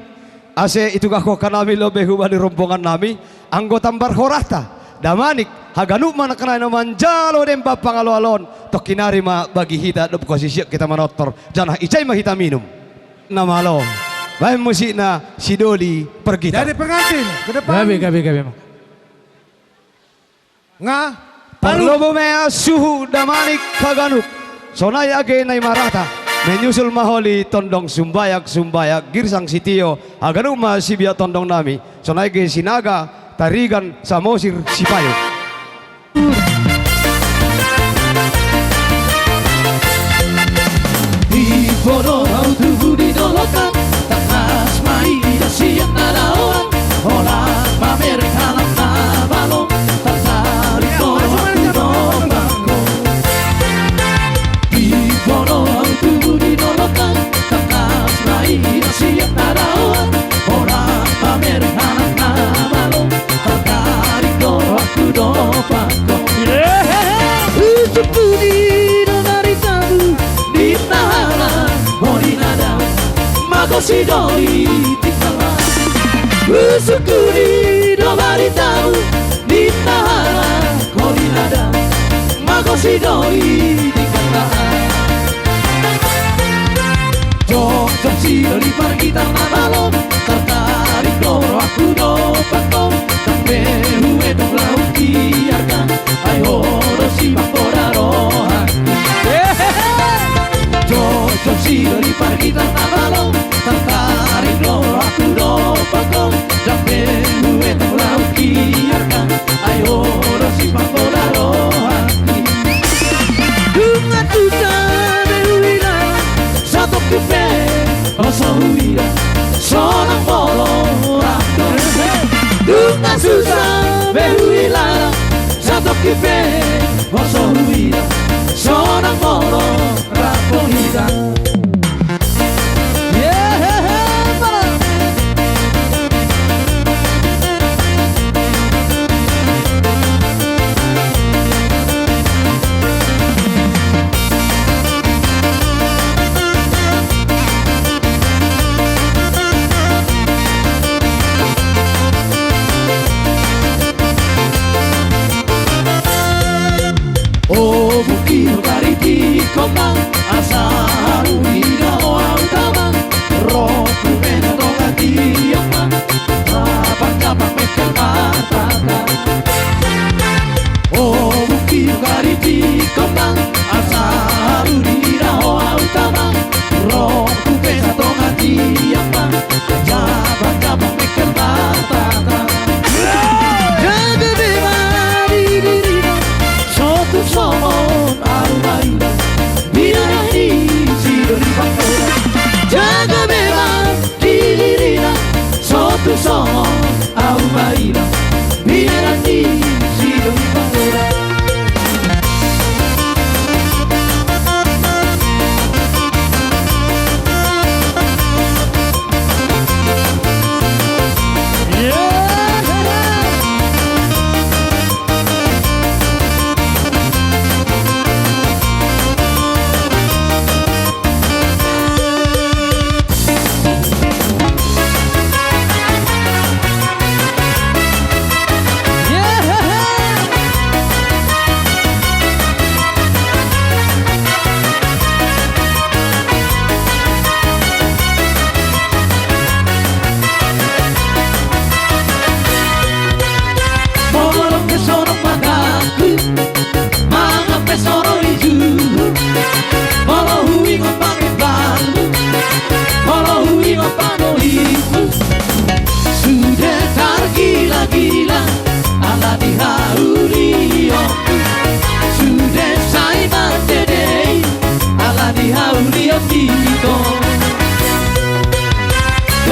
ase itugahon hanami lobe hubani rombongan nami, anggo tambar horasta damanik, haganup ma nangkaning na manjalo demban pangaloaloon, tongkin ari ma bagi hita dob hosisian hita manortor, janah ijai ma hita minum. Na malo. Baen musikna si Doli Pergitar. Jadi pengantin ke depan. Gabe, gabe, gabe, Mang. Nga. Parlobo ma suhu damanik haganup. Sonai age na i marata, menyusul ma holi tondong sumbayang, sumbayang girsang sitio, haganup ma sibiak tondong nami. Sonai age Sinaga, Tarigan, Samosir, Sipayung. Di bodo au tubu di dolok an, tangkas ma ida sian na daoan, holan mamereng halak na malo, tartarik do au tu dompak on. Di bodo au tubu di dolok an, tangkas ma ida sian na daoan, holan mamereng halak na malo, tartarik do au tu dompak on. Hehehe. Husungkuni do baritamu, ninna halak holi na dao, mago si Doli Tingkang Laut. Husungkuni do baritamu, ninna halak holi na dao, mago si Doli Tingkang Laut. Jongjong si Doli Pargitar na malo, tartarik do rohangku dompak on. Ndang be huetong laho hubiarkan, ai ho do sipanggoda rohangku. Jongjong si Doli Pargitar na malo, tartarik do rohangku dompak on. Ndang be huetong laho hubiarkan, ai ho do sipanggoda rohangku. Nunga susa be huilala, satongkin pe ho so huida, sonang molo rap do. Nunga susa be huilala, satongkin pe ho so huida, sonang molo rap do hita. O bungki do taritikkon na, asa harum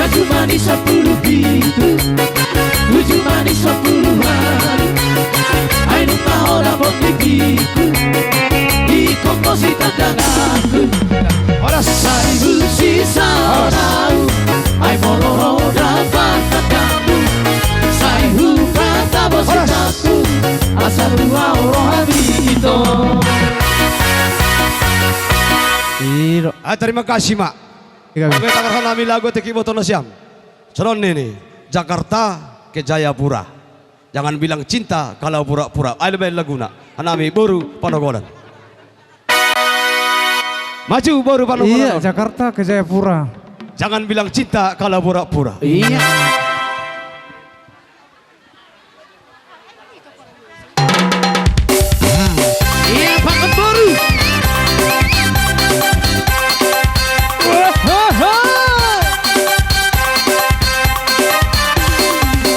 Cuma di sepuluh pintu, tujuh manis sepuluh hari. Ai nunga holan bondingku, ingkon ho sitandanganku. Horas. Sai husisaonku, ai molo ro dapotan hamu. Sai hukatapi sitanku, asa tua ro hami ito. Iro. Ah, terima kasih, Mak. Iya, oke, tagarhon hami lagu, atik iboto nasiam. Songon on ninna, Jakarta ke Jayapura. Jangan bilang cinta kalau pura-pura. Ai baen laguna. Hanami boru Panogolan. Maju boru Panogolan. Iya, Jakarta ke Jayapura. Jangan bilang cinta kalau pura-pura. Iya. Iya, Pak Kempuru. Ho, ho, ho.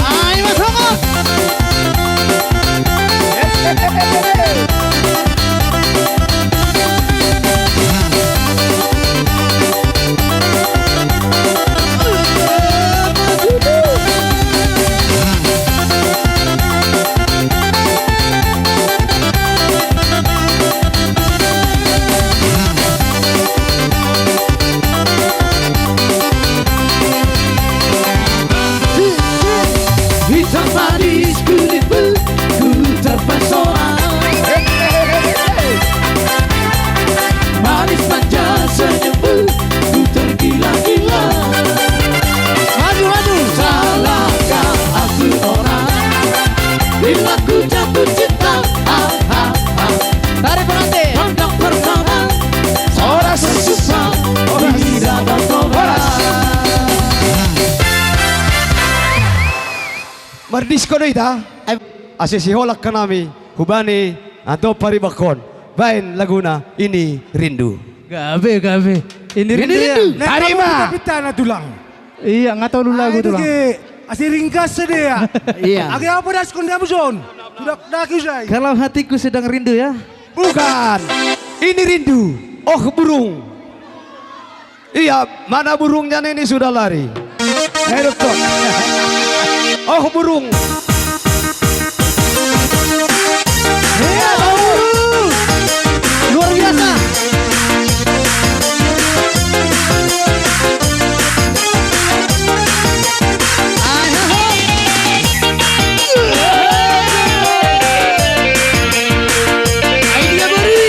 Ayo, Mas Hongot. Hitam manis kulitmu, ku terpesona. Manis manja senyummu, ku tergila-gila. Maju, maju. Salahkah aku orang bila ku jatuh cinta? Ah, ah, ah. Tarik pengantin. Pandang pertama, horas, tersumpah, horas, tidak bertobat. Horas. Mardisko do hita. Ai. Asa siholang hanami hubani, antong paribanhon. Baen laguna Ini Rindu. Gabe, gabe. Ini Rindu, ya? Ini Rindu. Tarima. Pinta-pinta na tulang. Iya, nga tolu lagu, tulang. Ai, asa ringkas sadia. Iya. Age, apa das kondam son? Sudah daki usai. Kalau hatiku sedang rindu, ya. Bukan. Ini Rindu. Oh, burung. Iya, mana burungnya ini sudah lari. Ayo, dokter. Oh, burung. Iya, burung. Luar biasa. Ayo. Ayo, dia beri.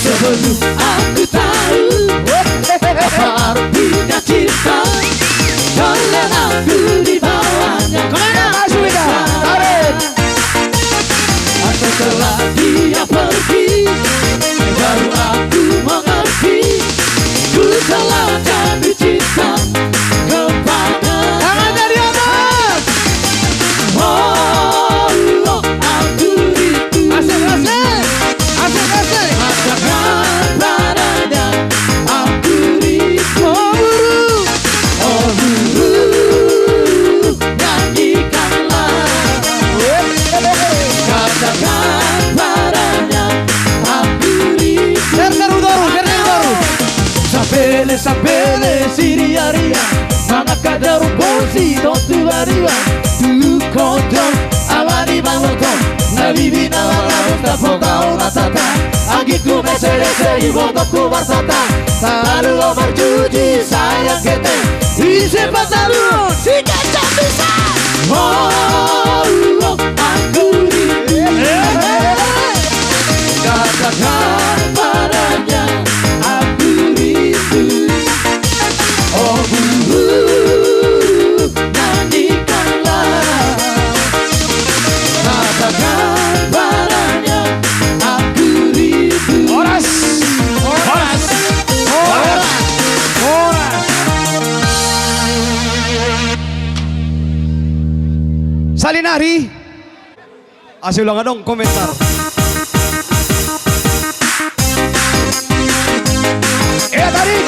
Sebelum aku tahu apa artinya cinta, jangan aku dibawanya. Kemana, Mas Wida? Tarik. Setelah dia pergi, baru aku mengerti, ku telah jatuh cinta kepada. Tangannya di atas. Oh, oh, aku rindu. Asik, asik. Asik, asik. Katakan padanya, aku rindu. Oh, burung. Oh, burung. Nyanyikanlah. Katakan padanya, aku rindu. Ser, ser, udoru, ser, ser, udoru. Sapele, sapele, siriaria. Mangangkat daru bosi, tontu bariba. Tuhu kondom, ala ni mangotong. Na bibi na lalau, tapotau na tata. Anggiku mesese, ibotongku martata. Talu lo marjuji, sayang kete. Ise patalu, si kecap bisa. Oh, oh, aku rindu. Katakan padanya, aku rindu. Oh, burung, nyanyikanlah. Katakan padanya, aku rindu. Horas. Horas. Horas. Horas. Salinari. Asa ulang adong komentar. Iya, tarik.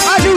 Maju.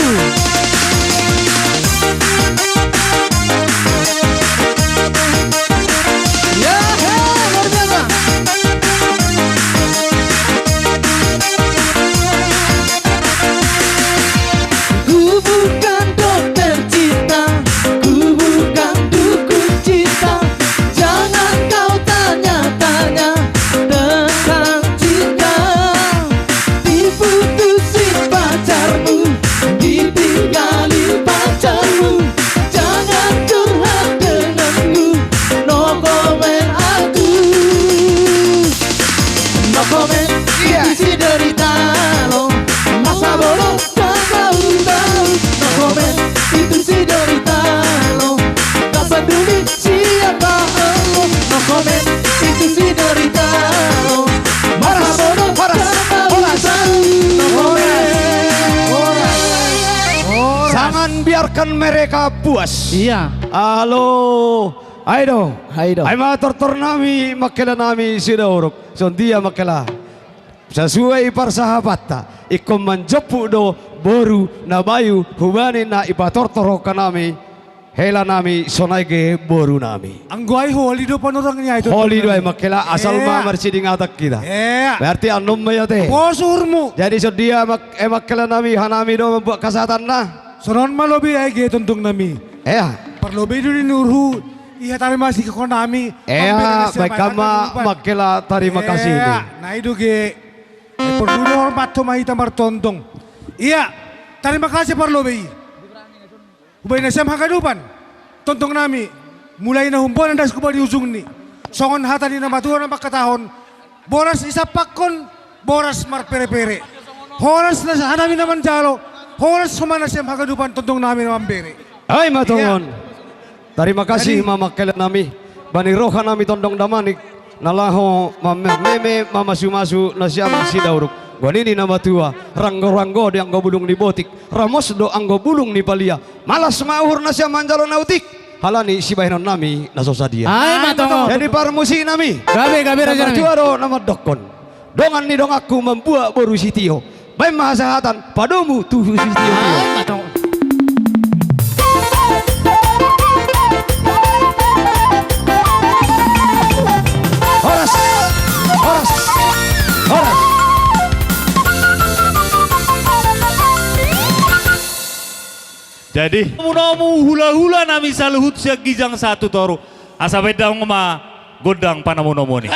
Kan mereka puas. Iya. Alo. Ai do. Ai do. Ai ma tortor nami, mangkela nami Sidauruk. Songon dia mangkela. Sasuai parsahabatta, ingkon manjomput do boru na bayu hubani na ipatortor hamu nami, hela nami Sonaege boru nami. Anggo ai holi do panorang ni ai. Holi do ai mangkela, asal ma marsidingatan hita. Iya. Berarti annon ma i ate. Pos uhurmu. Jadi songon dia mak-, eh, mangkela nami, hanami do mambuat hasahatanna. Songon ma lobi ai ge tongtong nami. Iya. Parlobei do ni uhurhu, ia tarima kasih ke nami. Iya, baik hama mangkela tarima kasih ni. Iya, na i do ge. Eh, porlu do hormat ma hita martongtong. Iya, tarima kasih parlobei. Hubaen nasiam haganupan. Tongtong nami. Mulai na humboan das hubaen ujungni. Songon hata ni na matua na mangkatahon. Boras isampakkon, boras marperepere. Horas na hanami na manjalo, horas homa nasiam haganupan tongtong nami na mambere. Ai ma tongon. Iya. Tarima kasih ma mangkela nami. Bani roha nami tongtong damanik. Na laho mameme mamasumasu nasiam Sidauruk. Songon i ninna na matua, ranggoranggo do anggo bulung ni botik, ramos do anggo bulung ni palia. Malas ma uhur nasiam manjalo na otik, halani sibahenon nami na so sadia. Ai ma tongon. Jadi parmusik nami. Gabe, gabe raja nami. Na matua do na mandokkon. Dongan ni donganku mambuat boru sitio. Baen ma hasahatan, padomu tu sitio. Ai ma tongon. Horas, horas, horas. Jadi, nomu-nomu hulahula nami saluhut sian ginjang sahat tu toru. Asa baen damang ma gondang panomunomu ni.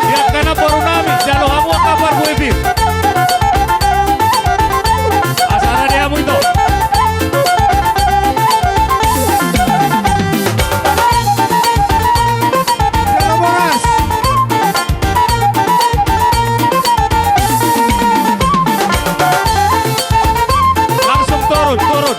Di angka na boru nami, jalo hamu angka parbue pir. Asa rade hamu ito. Jalo boras. Langsung turun, turun.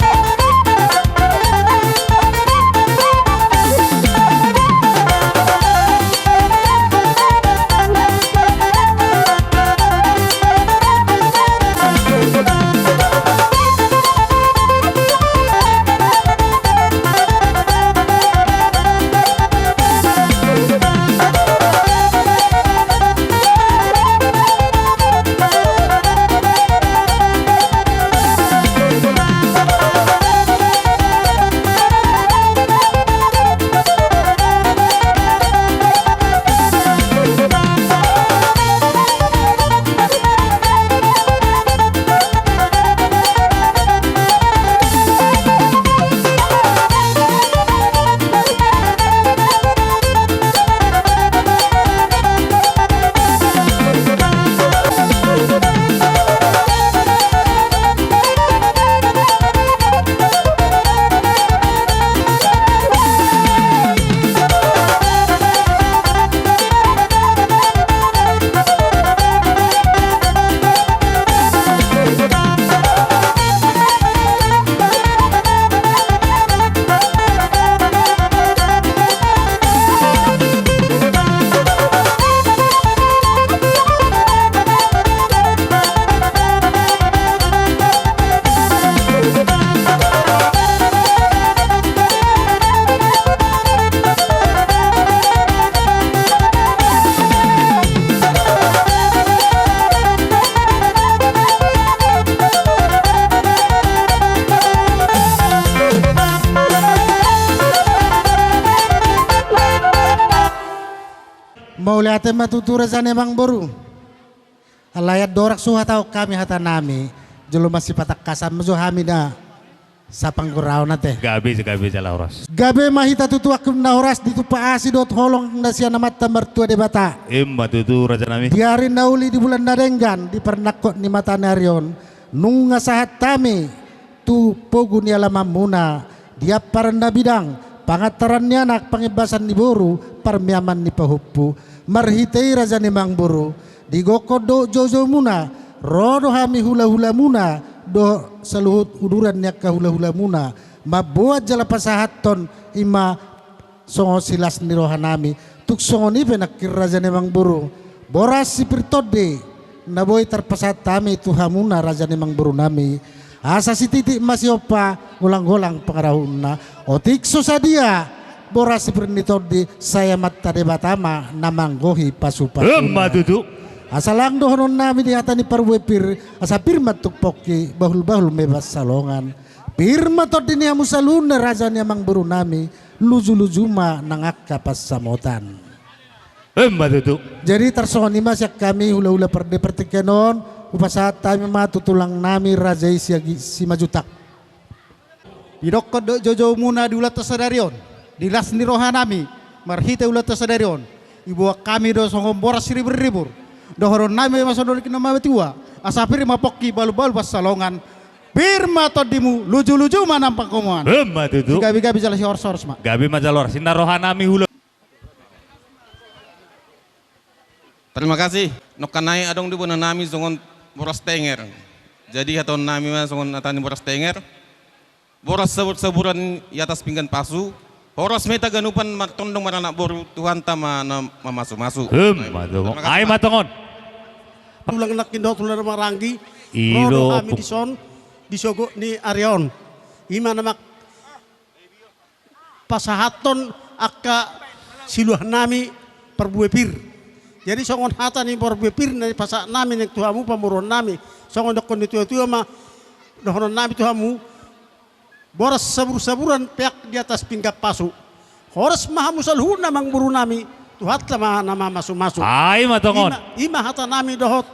Mauliate ma tutu raja ni amangboru. Alai andorang so huhatahon hami hatanami, jolo masipatangkasan ma jo hami da. Sapanggoraon ate. Gabe, gabe jala horas. Gabe ma hita tutu angka na horas ditumpak asi dohot holong na sian Amanta Martua Debata. Emma tutu, raja nami. Di ari na uli di bulan na denggan, di parnangkok ni mata ni ari on, nunga sahat hami tu pogu ni alamanmuna, di amparan na bidang, pangantaran ni anak, pangembasan ni boru, parmeaman ni pahompu. Marhite i, raja ni amangboru, di gokhon dohot joujoumuna, ro do hami hulahulamuna dohot saluhut uduran ni angka hulahulamuna mamboan jala pasahathon, i ma songon silas ni rohanami. Tung songon i pe nangkin, raja ni amangboru, boras sipir tondi na boi tarpasahat hami tu hamuna, raja ni amangborunami, asa sititik ma sihompa, golanggolang pangarahutna. Otik so sadia boras sipir ni tondi, sai Amanta Debata ma na manggohi pasupasuna. Emma tutu. Asa lang dohononnami di hata ni parbue pir, asa pir ma antong pongki, bahulbahul ma pansalongan. Pir ma tondi ni hamu saluhutna, raja ni amangborunami, lujuluju ma nang angka pansamotan. Emma tutu. Jadi tarsongon i ma sian hami hulahula pande partingkian on, hupasahat hami ma tu tulangnami raja i Siagi-, Simanjuntak. Didokkon dohot joujoumuna di ulaonta sadari on, di las ni rohanami, marhite ulaonta sadari on, diboan hami do songon boras siriburribur. Dohononnami ma songon na nidok ni natuatua, asa pir ma pongki, bahulbahul pansalongan. Pir ma tondimu, lujuluju ma nang pangomoan. Emma tutu. Sigabegabe jala sihorashoras ma. Gabe ma jala horas. Inna rohanami hula. Terima kasih. Nongkan nai adong di bona nami songon boras tenger. Jadi hataonnami ma songon hata ni boras tenger. Boras sabursaburan i atas pinggan pasu. Horas ma hita ganupan martondong maranak boru, Tuhanta ma na mamasumasu. Emma tutu. Terima kasih, Pak. Ai ma tongon. Tulang nangkin dohot hula na maranggi. I do, ro do hami dison di sogot ni ari on. I ma na mang- pasahathon angka siluahnami parbue pir. Jadi songon hata ni parbue pir na pasahatnami nang tu hamu pamoruonnami, songon nidok ni natuatua ma dohononnami tu hamu, boras sabursaburan peak di atas pinggan pasu. Horas ma hamu saluhutna amangborunami, Tuhanta ma na mamasumasu. Ai ma tongon. I ma, i ma hatanami dohot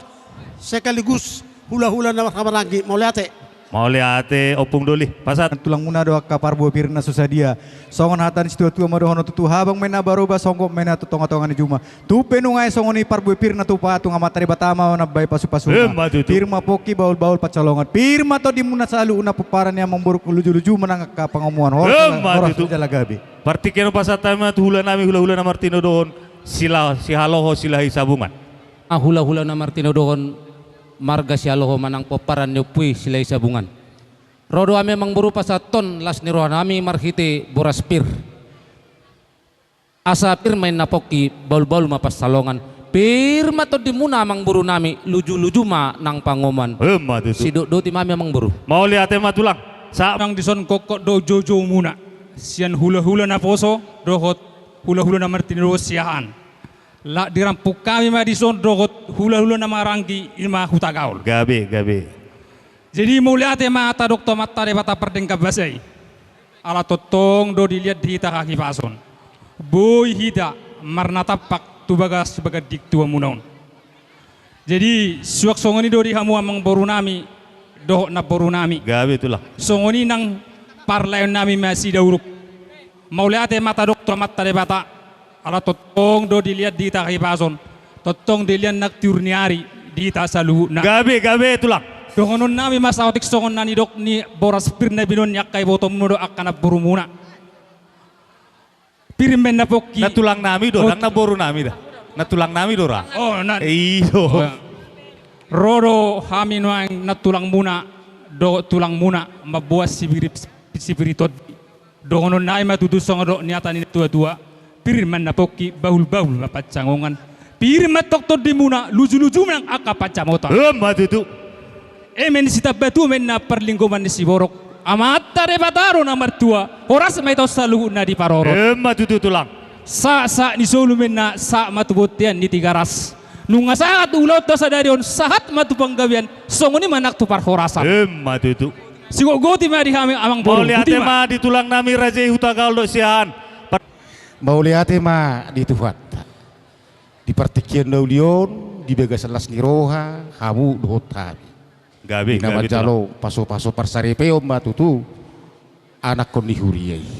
sekaligus hulahula na marhahamaranggi. Mauliate. Mauliate, Ompung Doli. Pasahat. Tulangmuna do angka parbue pir na so sadia. Songon hata ni situatua ma dohonon, tutu habang ma i na baroba, songgop ma i na tu tongatonga ni juma. Tung pe nunga i songon i parbue pir na tupa, tung Amanta Debata ma manambai pasupasuna. Emma tutu. Pir ma pongki, bahulbahul pansalongan. Pir ma tondimuna saluhutna pomparan ni amangboru, lujuluju ma nang angka pangomoan. Horas jala gabe. Emma tutu. Partingkian on pasahat hami ma tu hulanami hulahula na martinodohon Sila-, Sihaloho Silahisabungan. Hulahula na martinodohon marga Sihaloho manang pomparan ni ompu i Silahisabungan. Ro do hami amangboru pasahathon las ni rohanami marhite boras pir. Asa pir ma inna pongki, bahulbahul ma pansalongan. Pir ma tondimuna amangborunami, lujuluju ma nang pangomoan. Emma tutu. Sidok doti ma hami amangboru. Mauliate ma tulang. Sa- nang dison gokhon do joujoumuna sian hulahula naposo dohot hulahula na martinodohon Siahaan. Laos dirampung hami ma dison dohot hulahula na maranggi, i ma Hutagaol. Gabe, gabe. Jadi mauliate ma tadok tu Amanta Debata pardenggan basa i. Ala tongtong do dilehon di hita hahipason. Boi hita marnatampak tu bagas baganding tuamuna on. Jadi suang songon i do di hamu amangborunami dohot namborunami. Gabe tulang. Songon i nang parlaeonnami masidauruk. Mauliate ma tadok tu Amanta Debata, ala tongtong do dilehon di hita hahipason, tongtong dilehon nang tiur ni ari di hita saluhutna. Gabe, gabe tulang. Dohononnami ma saotik songon na nidok ni boras pir na binoan ni angka ibotomuna dohot angka namborumuna. Pir ma inna pongki. Na tulangnami do, nang namborunami da. Na tulangnami do ra. Oh, na. I do. Oh, ya. Ro do hami nuaeng nang tulangmuna dohot tulangmuna mamboan sipir, sipir ni tondi. Dohononnami ma tutu songon nidok ni hata ni natuatua. Pir ma inna pongki, bahulbahul ma pansalongan. Pir ma antong tondimuna, lujuluju ma nang angka pansamotan. Emma tutu. Eme ni sitambatua ma inna parlinggoman ni siborok. Amanta Debata do na martua, horas ma hita on saluhutna diparorot. Emma tutu tulang. Sahat, sahat ni solu ma inna, sahat ma tu bontean ni Tigaras. Nunga sahat ulaonta sadari on, sahat ma tu panggabean, songon i ma nang tu parhorasan. Emma tutu. Sigotgoti ma di hami amangboru. Mauliate ma di tulangnami raja i Hutagaol dohot Siahaan. Par- Mauliate ma di Tuhanta. Di partingkian na uli on, di bagasan las ni roha, hamu dohot hami. Gabe, gabe tulang. Di na manjalo pasupasu parsaripeon ma tutu. anakkon ni huria i.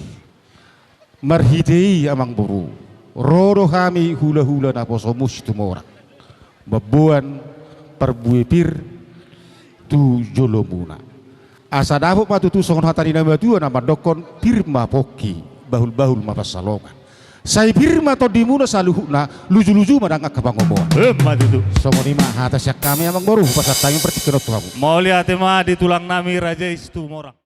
Marhite i, amangboru, ro do hami hulahula naposomu Situmorang mamboan parbue pir tu jolomuna. Asa dapot ma tutu songon hata ni na matua na mandokkon, pir ma pongki, bahulbahul ma pansalongan. Sai pir ma tondimuna saluhutna, lujuluju ma dang angka pangomoan. Emma tutu. Songon i ma hata sian hami, amangboru, hupasahat hami partingkian on tu hamu. Mauliate ma di tulang nami Raja i Situmorang.